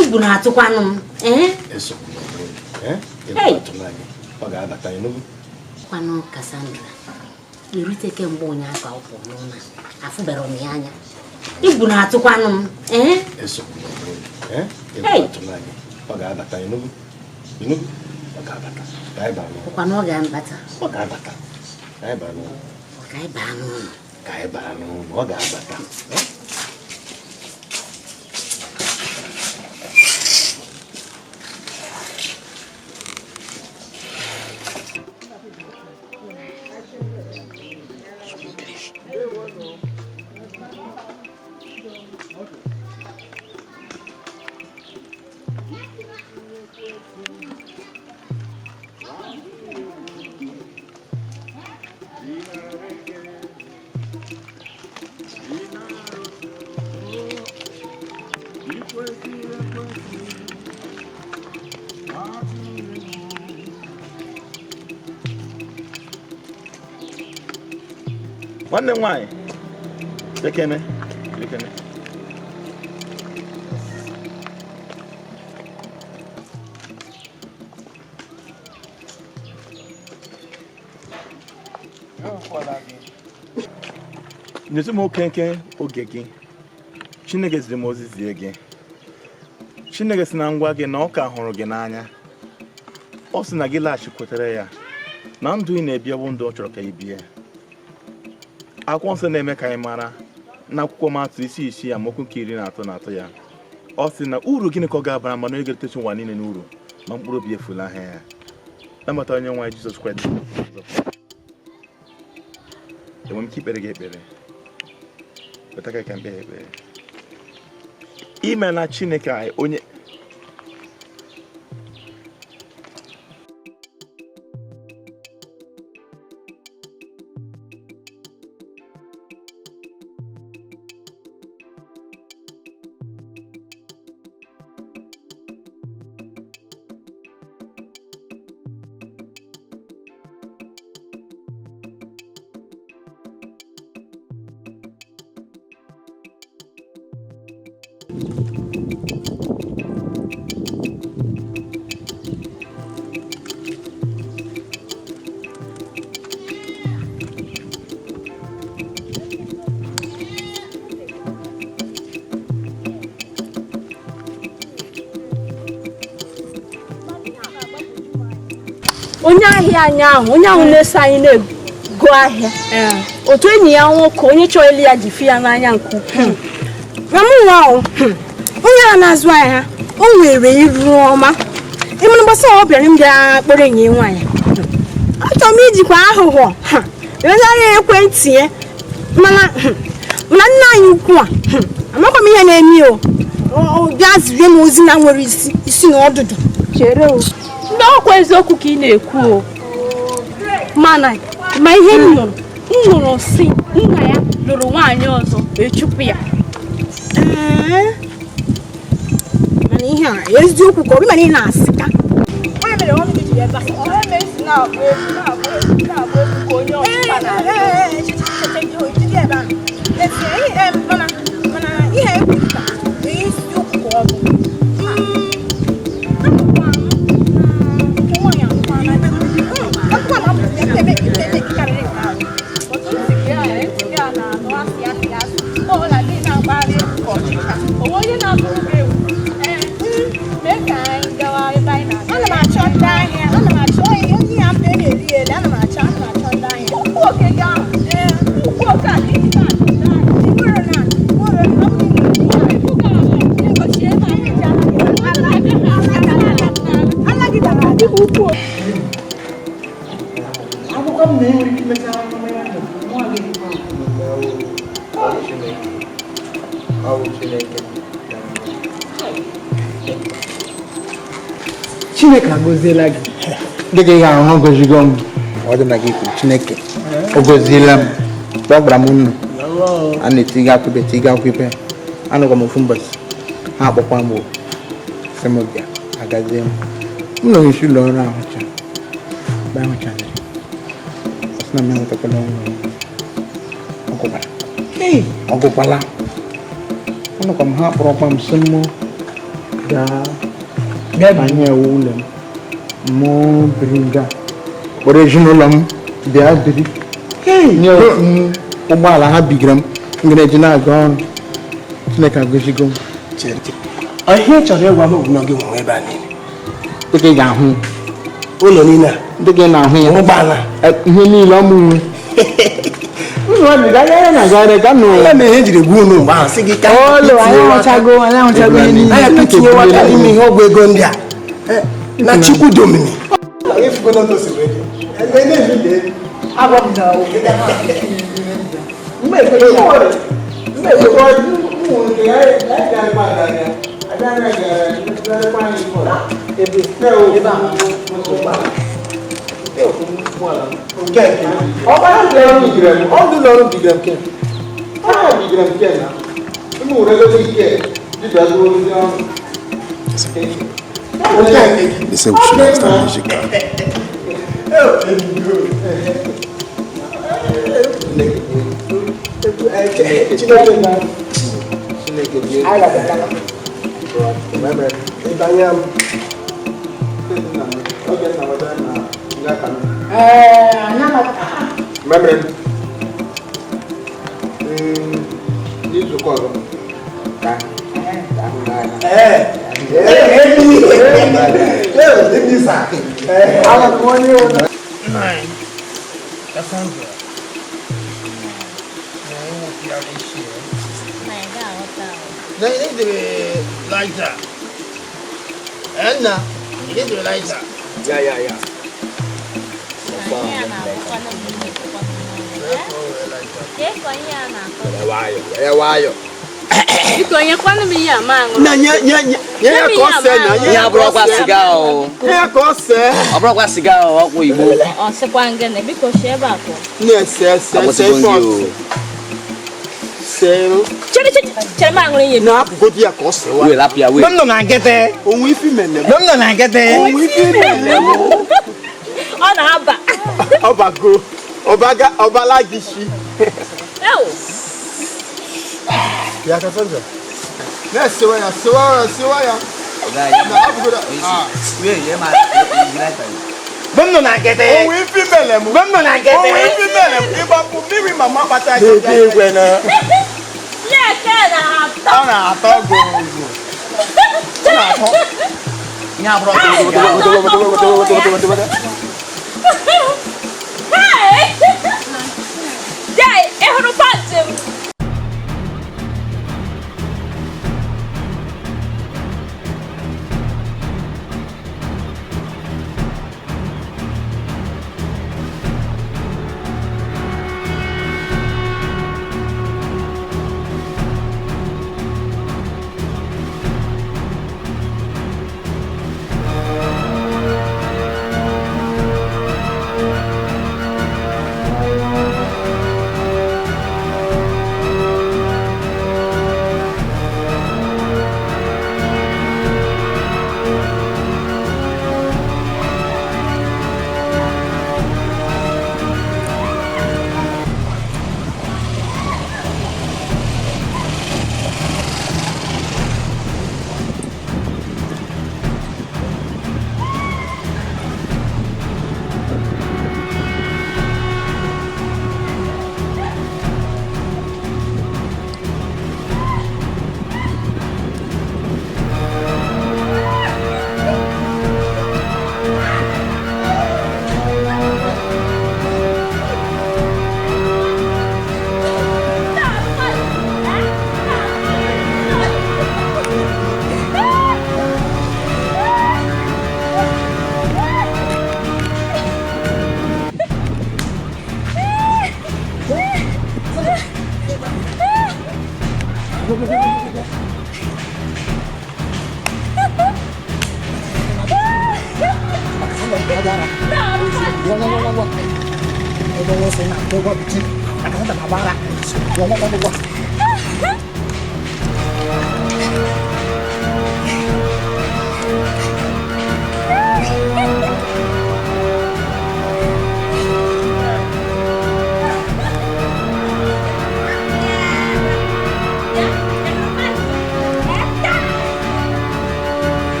Igwu na-atụkwanụ m. Ee? Esogbula onwe gị. Egwu Hey! atụla gị. Ọ ga-abata, ịnụgo? Ọkwanụ Cassandra erute kemgbe ụnyaahụ ka ọ pụrụ n'ụlọ a, afụbere m ya anya. Igwu na-atụkwanụ m. Ee? Esogbula onwe gị. Egwu Hey! atụla gị. Ọ ga-abata, ịnụgo? Ịnụgo? Ọ ga-abata. Ka anyị baa n'ụlọ. Ọkwanụ ọ ga-abata. Ọ ga-abata. Ka anyị baa n'ụlọ. Ka anyị baa n'ụlọ. Ka anyị baa n'ụlọ. Ọ ga-abata. Nwanne m nwaanyị, ekene ekene. Nyetụ m okenke oge gị. Chineke ziri m ozi zie gị. Chineke si na ngwa gị na ọ ka hụrụ gị n'anya. Ọ sị na gị laghachikwutere ya, na ndụ ị na-ebi bụ ndụ ọ chọrọ ka ị bie. Akwụkwọ nsọ na-eme ka anyị mara na akwụkwọ Matiu isi 6 amaokwu nke 13 na 3 ya. Ọ sị na uru gịnị ka ọ ga-abara mana onye ga-eritecha ụwa niile n'uru ma mkpụrụ obi efula ya. Nabata onye nwe anyị Jizọs Kraịst. Enwere m ike ikpere gị ekpere? Weta aka ka m kpee ekpere. Imela Chineke anyị onye Onye ahịa anyị ahụ, onye ahụ na-eso anyị na-ego ahịa, otu enyi ya nwoke onye chọrọ ịlụ ya ji fi ya n'anya nke ukwuu. Ma mụ nwa o, onye a na-azụ ahịa, o nwere iru ọma. Ịmụrụ gbasa ọ bịara m bịa kpọrọ enyi ya nwaanyị. Achọrọ m ijikwa aghụghọ weghara ya ekwentị ya, mana mana nna anyị ukwu a, amakwa m ihe na-eme o. Ọ bịa zirie m ozi na nwere isi isi na ọdụdụ. Chere o, ndị ọkwa eziokwu ka ị na-ekwu o, mana ma ihe m nụrụ, m nụrụ si nna ya lụrụ nwaanyị ọzọ wee chụpụ ya. Ee, mana ihe a eziokwu ka ọ bụ, mana ị na-asị ka mana ihe ekwuru ka eziokwu ka ọ bụ. Ana m achọ ndị ahịa, ana m achọ onye ya mpe na-eri eri, ana m achọ ndị ahịa. Ukwu oke gị ahụ, ee, ukwu oke a ka ị na-achọ ndị ahịa. Nwere na, nwere na, ọ bụrụ na ala gị dara adị ukwu. Akwụkwọ m na-enwere ike imecha mmanya ndụ nwa gị. Ọ bụ Chineke. Chineke agọziela gị. Dịka ị ga-ahụ, ọ gọzigo m. Ọ dị na gị kwuru Chineke ọ gọziela m. Mgbe ọ gwara m nnu a na-etiga akwụbe tiga akwụbe, anọkwa m ofu mbọchị, ha akpọkwa m oku sị m bịa, agazie m. M nọ n'isi ụlọ ọrụ ahụcha. Mgbe ahụchaziri, ọ sị na m enwetakwala ọrụ. Ọ gụkwala. Anụkwa m ha kpọrọkwa m sị mụ gaa banye ewu ụlọ m. Mụ biri nga. Kpọrọ ezinụlọ m bịa biri. Nye ofu ụgbọala ha bigara m m ga-eji na-aga ọrụ. Chineke agọzigo m. Ihe ị chọrọ ịgwa m bụ na gị nwe ebe a niile. Dịka ị ga-ahụ. Ụlọ niile a. Dịka ị na-ahụ ya. Ụgbọala. Ihe niile ọ mụ nwe. Ya mere e jiri gwa unu mgbe ahụ sị gị ka anyị tinyewe aka n'ime ihe ọgwụ ego ndị a na Chukwu domini. They say we should start music now. Ọ bụrụkwa sịga ọkwụ Igbo. Ọ na-aba. Ọbago, ọbalagishi. Ya Cassandra. Na sewa ya, sewa ya, sewa ya. Mem na nkete. Onwe ifi mele mu. Mem na nkete. Onwe ifi mele mu. Ịgbapụ mmiri mama kpata gị. Ebe igwe na. Leke na-atọ. Ọ na-atọ gogo. Ọ na-atọ. Ihe abụrụ ọtọ. Hey! Jai, ị hụrụ pantị m?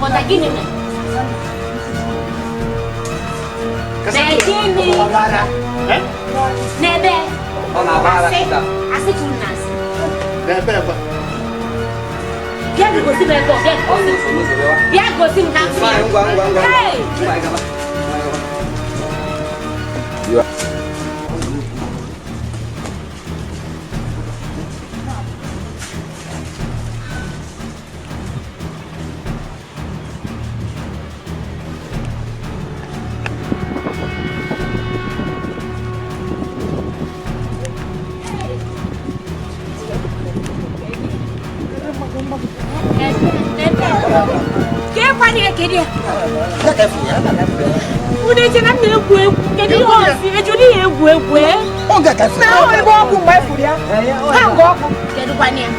na-akpọta gịnị mere? Mee gịnị? N'ebe asị asị ka unu na-asị. Bịa gosi m ebe ọ, bịa gosi m. Bịa gosi m ka m fụ ya. Hey! Unu eche na m na-egwu egwu kedu ihe osi eju n'ihe egwu egwu e Na ahụ ebe ọkụ mgbe efuru ya. Ha nga ọkụ. Kedu kwanụ ya?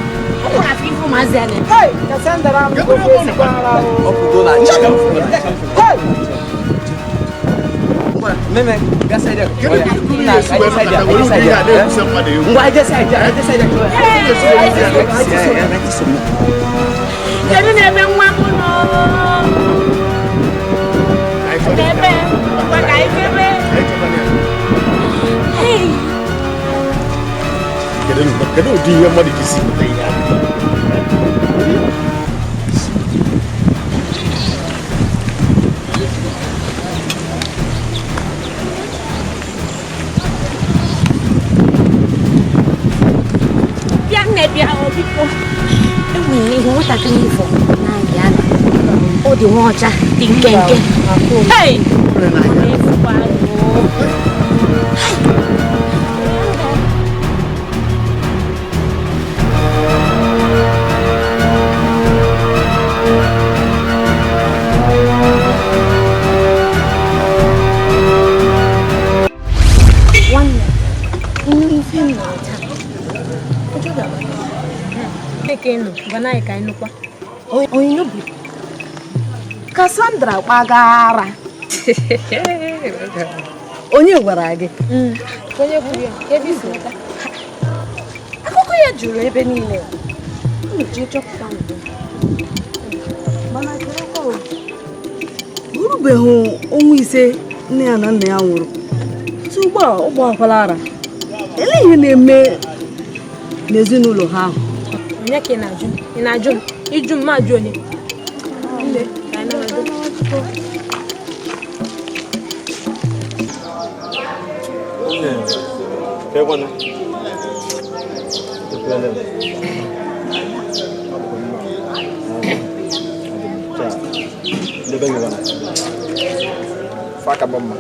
Ọ bụ afọ ife ụmụazị a na-eme. Hey, Cassandra m gogo ezigbo ara o. Hey! Meme, gasa idea. Ngwa jesa idea, jesa idea. Kedu na-eme nwa m nọ? N'ebe ngwa ka anyị jebe. Hey! Kedu ụdị ihe mmadụ ji si pụta ihe a? Bịa nne bịa o biko. Enwere ihu nwatakịrị ifo na-abịa ala. Ọ dị nwa ọcha dị nkenke. Hey! Ezigbo anụ. Nwanne, ịnụ ife m nụrụ taa, ụjọ ga-agba gị. Dịka ị nọ, gwana anyị ka anyị nụkwa. Onye Cassandra gbagara. Onye gwara gị? Onye kwuru ya, ebe i si nweta. Akụkọ ya juru ebe niile. Unu jee chọpụta mbụ. Mana cherekwa o. Orubeghị ọnwa 5 nne ya na nna ya nwụrụ. Tutu ugbu a ọ gbakwala ara. Elee ihe na-eme n'ezinụlọ ha ahụ? Onye ka ị na-ajụ? Ị na-ajụ m? Ịjụ m ma ajụ onye? Nne, ka anyị na-ajụ. Faka bomba.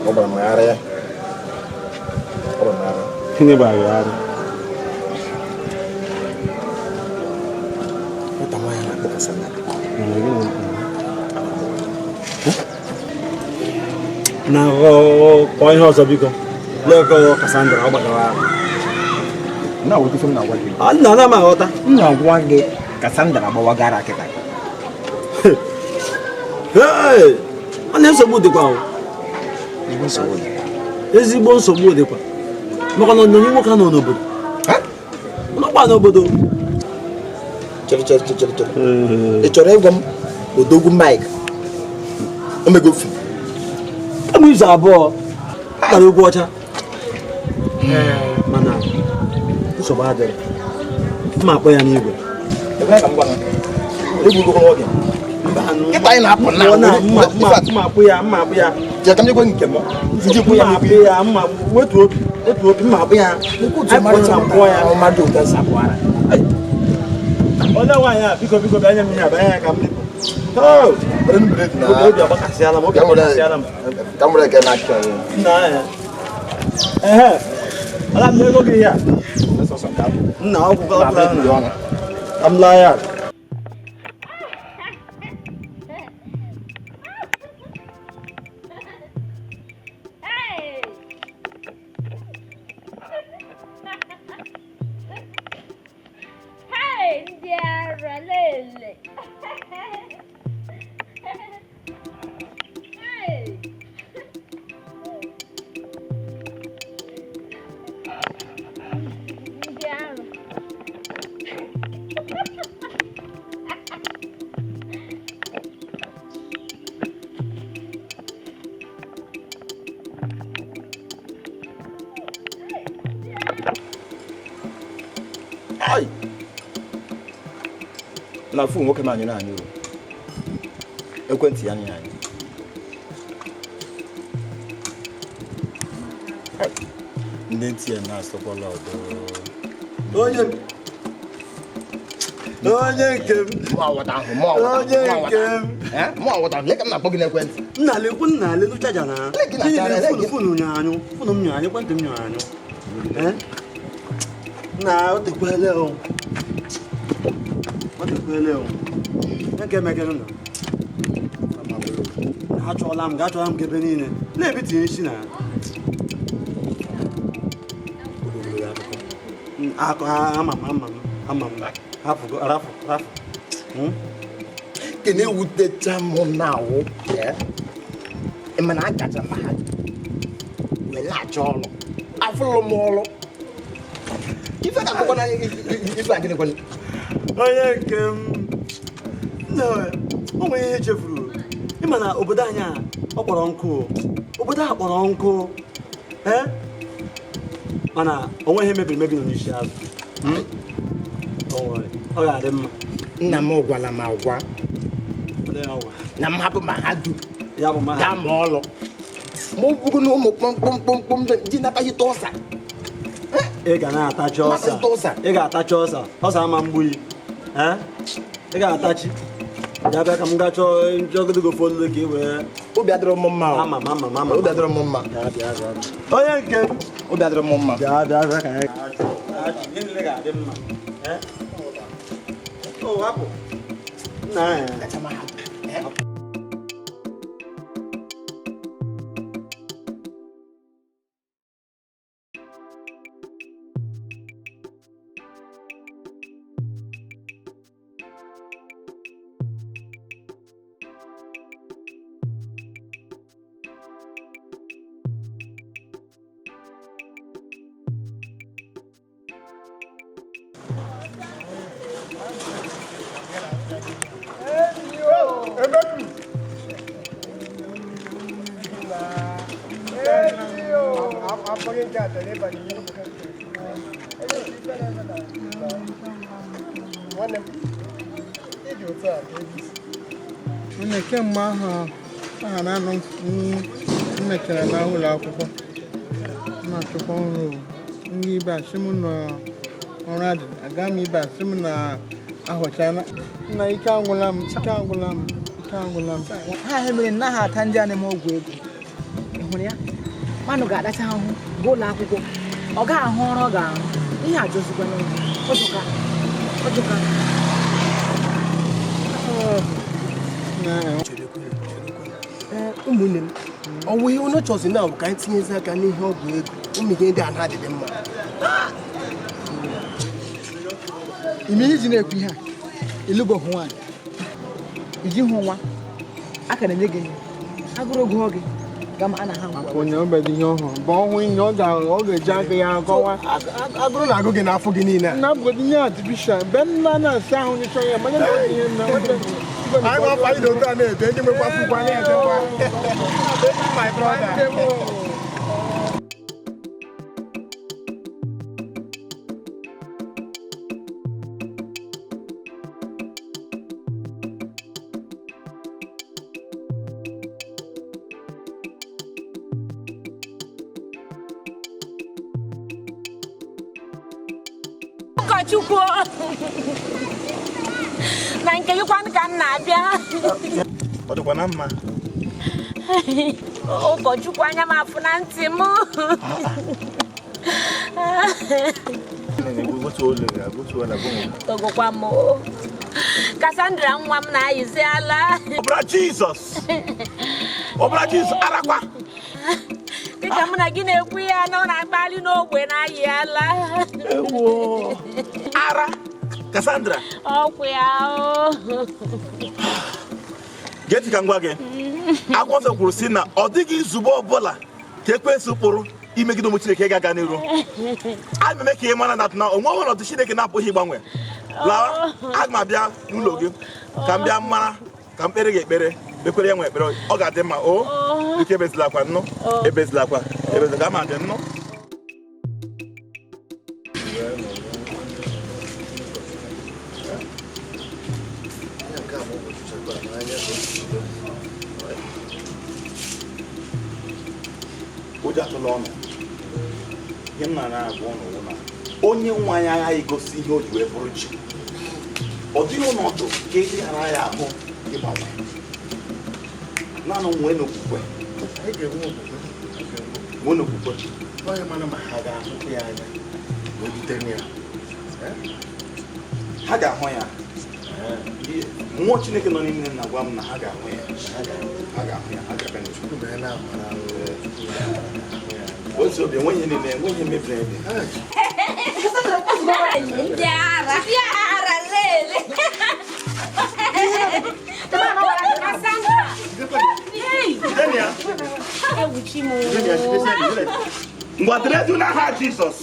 Ọ gbara m ara ya. Ọ gbara m ara. Gịnị gbara gị ara? Nwata nwaanyị na-akpọ Cassandra. Na kọọ ihe ọzọ biko. Lee ka ọ Cassandra ọ gbara ara. Na-agwa ife m na-agwa gị. Nna na m aghọta. M na-agwa gị Cassandra agbawagara kịta. Hey! Ọ na nsogbu dịkwa o. Ezigbo nsogbu dịkwa. Maka na onye nwoke nọ n'obodo. Nọkwa n'obodo. Chere chere chere chere. Ị chọrọ ịgwa m odogwu Mike? Omegofu. Kemgbe izu abụọ gbara egwu ọcha. Mana nsogbu adịrị. M akpọ ya n'igwe. Kịta anyị na-apụ na mma akpụ ya mma akpụ ya. Jee ka m nyekwe nke m. Njikwa ya akpụ ya mma wetu obi wetu obi mma akpụ ya. Anyị ya. Mmadụ ụtọ si apụ ara. Onye nwaanyị a biko biko bịa nye m ihe a bịa nye ya ka m lipụ. Obi agbakasịala m obi agbakasịala m. Ka m were nke na-achọ ya. Nna ya. Ehe. Ala m ego gị ya. Nna ọgwụ ka m laa ya. Hey, ndị ara lele. Hey! Na phone nwoke m anyụrụ anyụ o. Ekwentị ya anyụrụ anyụ. Ndị ntị ya na-asọkwala ọdọ. Onye onye nke m. Onye nke m. Mụ aghọta ahụ, ka m na-akpọ gị n'ekwentị. Nna lekwu nna lelu chaja na. Lee gị na chaja, lee gị. Phone nyụrụ anyụ, phone m nyụrụ anyụ, ekwentị m nyụrụ anyụ. Nna o tekwele o. O tekwele o. Nke emegere nna. Achọọla m, ga-achọọla m ebe niile. Na-ebi tinye isi na. Akụ ama m ama m ama m. Hapụ rafụ rafụ. Nke na-ewutecha m na-awụ mana agacha mahadum wee na-achọ ọrụ afụlụ m ọrụ ife ka akwụkwọ na ife adịrịkwa. Onye nke m o nwere ihe echefuru ịma na obodo anyị a ọ kpọrọ nkụ, obodo a kpọrọ nkụ, mana o nweghị ihe mebiri emebi nọ n'isi azụ. Ọ ga-adị mma. Nna m gwara m agwa na m hapụ mahadum gaa ma ọlụ ma ọ bụrụ na ụmụ kpọmkpọmkpọm ji nataghịta ọsa. Ị ga na-atachi ọsa, ị ga-atachi ọsa, ọsa ama mgbu yi, ị ga-atachi ya bịa ka m gaa chọọ njọgide gị ofe olulu ka ị wee. Obi adịrọ m mma. Ama m ama m ama. Obi adịrọ m mma. Onye nke m. Obi adịrọ m mma. Bịa bịa bịa ka anyị. Ihe niile ga-adị mma. O hapụ. Nna anyị. Nne kemgbe ahụ aha na-anọ m mechara na ụlọ akwụkwọ na-achọkwa ọrụ ndị ibe asị m na ọrụ adị aga m ibe asị m na ahọchana nna ike agwụla m ike agwụla m ike agwụla m. Ha mere na ha ata ndị a na-eme ọgwụ ego. Ị hụrụ ya? Mmadụ ga-adacha ahụhụ gaa ụlọ akwụkwọ, ọ ga-ahụ ọrụ ọ ga-ahụ ihe ajọzikwa n'oge ọjọka ọjọka. Ụmụnne m, ọ wụ ihe unu chọzi na bụ ka anyị tinyezi aka n'ihe ọgwụ ego ụmụ ihe ndị a na-adịghị mma. Ime ihe iji na-ekwu ihe a, ịlụbeghị nwaanyị, iji hụ nwa a ka na-enye gị ihe agụrụ gụọ gị gama a na ha ngwa. Onye obedi ihe ọhụrụ bụ ọnwụ ihe ọ ga-eji aka ya akọwa. Agụrụ na-agụ gị n'afọ gị niile a. Nna bụgodị ihe artificial mgbe nna na-asa ahụ nyụchọ ya manya na ihe nna. Anyị nwa anyị na-otu a na-ede ndị nwekwa akwụkwọ anyị edekwa. My brother. Ụkọchukwu na nke gị kwanụ ka m na-abịa. Ọ dịkwa na mma. Ụkọchukwu anya m afụ na ntị m. Togokwa m. Cassandra nwa m na-ayịzi ala. Ọbara Jizọs. Ọbara Jizọs arakwa. Dịka mụ na gị na-ekwu ya na ọ na-akpali n'ogbe na-ayị ala. Ewo. Ara Cassandra. Ọkwụ ya o. Gee ntị ka m gwa gị. Akwụkwọ nsọ kwuru sị na ọ dịghị nzube ọbụla ka ekwensu kpụrụ imegide ụmụ Chineke ga-aga n'iru. A na-eme ka ị mara na onwe ọnọdụ Chineke na-apụghị ịgbanwe. Lawa, aga m abịa n'ụlọ gị ka m bịa mara ka m kpere gị ekpere kpekwere ya nwe ekpere ọ ga-adị mma o ike ebezilakwa nnụ ebezilakwa ebezilakwa ma dị nnụ. Ụjọ atụla ọnụ. Ihe m na-agwa ụnụ wụ na onye nwe anyị aghaghị gosi ihe o ji wee bụrụ chi. Ọ dịghị ọnọdụ ka e ghara ya ahụ ịgbanwe. Naanị nwee n'okwukwe. Anyị ga-enwe okwukwe. Nwee n'okwukwe. Onye mara ma ha ga-ahụkwa ya anya ma o jide ya. Ha ga-ahụ ya. Mmụọ Chineke nọ n'ime m na-agwa m na ha ga-ahụ ya. Ha ga-ahụ ya. Ha ga-abịa n'Chukwu. Otu obi enweghị ihe niile enweghị ihe mebiri emebi. Ndị ara. Ndị ara lele. Cassandra. Ngwa deredu n'aha Jizọs.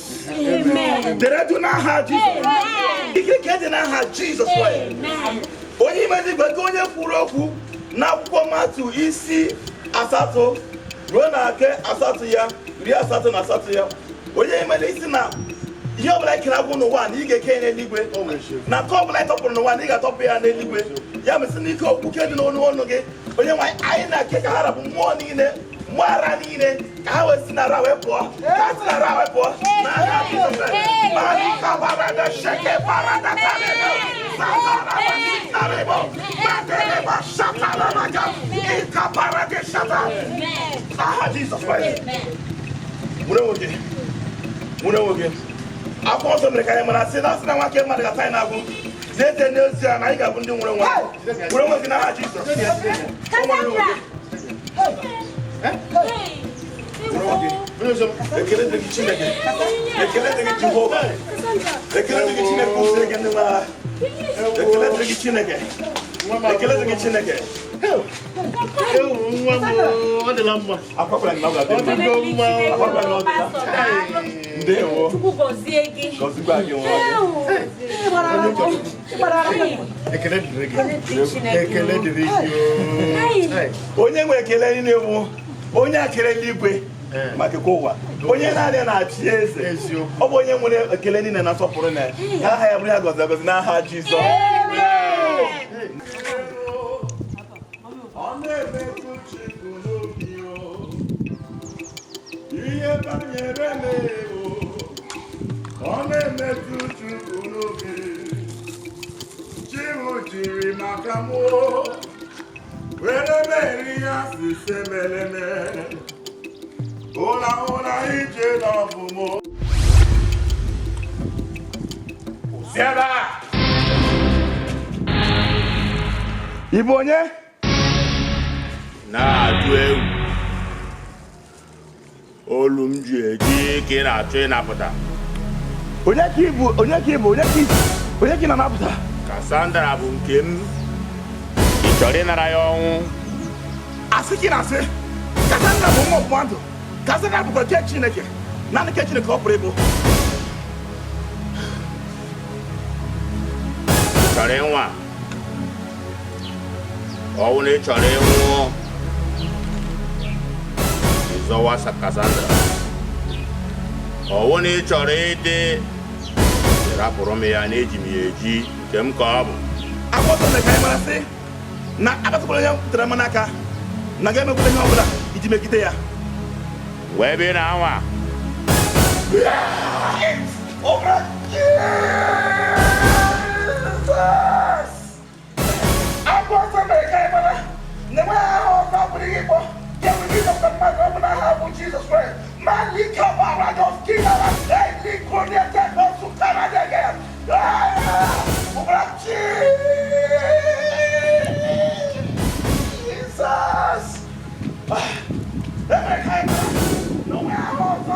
Deredu n'aha Jizọs. Ike ka dị n'aha Jizọs. Onye ime eluigwe gị onye kwuru okwu n'akwụkwọ Matu isi 8 ruo na nke 8 ya 88 ya. Onye ime isi na ihe ọbụla ikere agwụ n'ụwa na ị ga-eke ya n'eluigwe na nke ọbụla ị tọpụrụ n'ụwa na ị ga-atọpụ ya n'eluigwe. Ya mesị n'ike okwu dị n'ọnụ ọnụ gị onye nwe anyị na-eke ka ha rapụ mmụọ niile mmụọ ara niile ka ha wee si n'ara wee pụọ ka ha si n'ara wee pụọ n'aha Jizọs. Malika barada sheke barada talebo sataraba matereba shatarabaka ika barade shata n'aha Jizọs Kraịst. Nwere nwoke nwere nwoke akwụkwọ nsọ mere ka anyị mara sị na asị na nwa nke mmadụ ga-ata anyị n'agwụ n'ezie n'ezie na anyị ga-abụ ndị nwere nwa nwere nwe gị n'aha Jizọs. Ekele dịrị gị Chineke, ekele dịrị gị Jehova, ekele dịrị gị Chineke kwụsịrị gị ndị agha, ekele dịrị gị Chineke, ekele dịrị gị Chineke. Nwa m ọ dịla mma. Akwakwala gị na ọ ga-adị mma. Akwakwala gị na ọ dịla. Ndewo. Chukwu gọzie gị. Gọzikwa gị nwa gị. Ekele dịrị gị. Ekele dịrị gị. Onye nwe ekele niile bụ onye akere eluigwe ma kekwa ụwa. Onye naanị na-achị eze. Ọ bụ onye nwere ekele niile na nsọpụrụ na ya. Ka aha ya bụrụ ya gọziri agọzi n'aha Jizọs. Ọ na-emetụ Chukwu n'obi o, ihe banyere m o, ọ na-emetụ Chukwu n'obi. Chi m jiri maka m o, were meri ya sise meleme, ụla ụla ije n'ọbụ m o. Si ebe a! Ị bụ onye? Na-atụ egwu olu m ji eji ka ị na-achọ ịnapụta. Onye ka ị bụ? Onye ka ị bụ? Onye ka ị onye ka ị na-anapụta? Cassandra bụ nke m. Ị chọrọ ịnara ya ọnwụ? Asị ka ị na-asị Cassandra bụ nwa mmadụ. Cassandra bụkwa nke Chineke. Naanị nke Chineke ọ pụrụ ịbụ. Ị chọrọ ịnwa? Ọnwụ na ị chọrọ ịnwụ? Ịzọwa Cassandra. Ọwụ na ị chọrọ ịdị rapụrụ m ya na eji m ya eji nke m ka ọ bụ. Akwụkwọ nsọ mere ka anyị mara sị na akpatakwala onye tere mmanụ aka na ga-emekwala ihe ọbụla iji megide ya. Wee ebe ị na-anwa. Akwụkwọ nsọ mere ka anyị mara na enweghị aha ọzọ ọ bụla ihe ịkpọ ya nwere ike ịzọpụta mmadụ ọ bụla aha bụ Jizọs Kraịst. Malika barada kinara elikonete nosukaradege. Ụbara Jizọs. Emere ka anyị mara na onwe aha ọzọ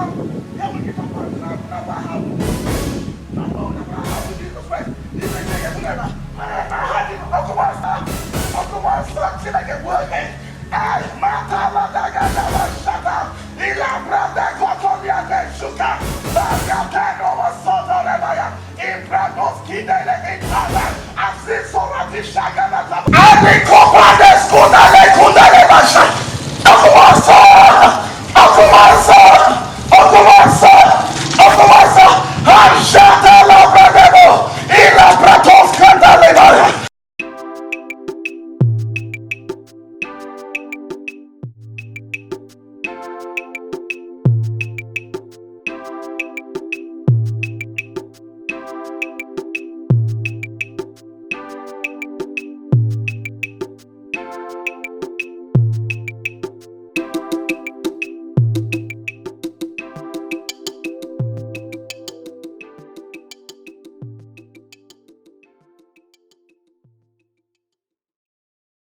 ya nwere ike ịzọpụta mmadụ na aha bụ na aha bụ Jizọs Kraịst. N'ime Chineke bụ na aha Jizọs ọkụma nsọ Chineke bụ oge.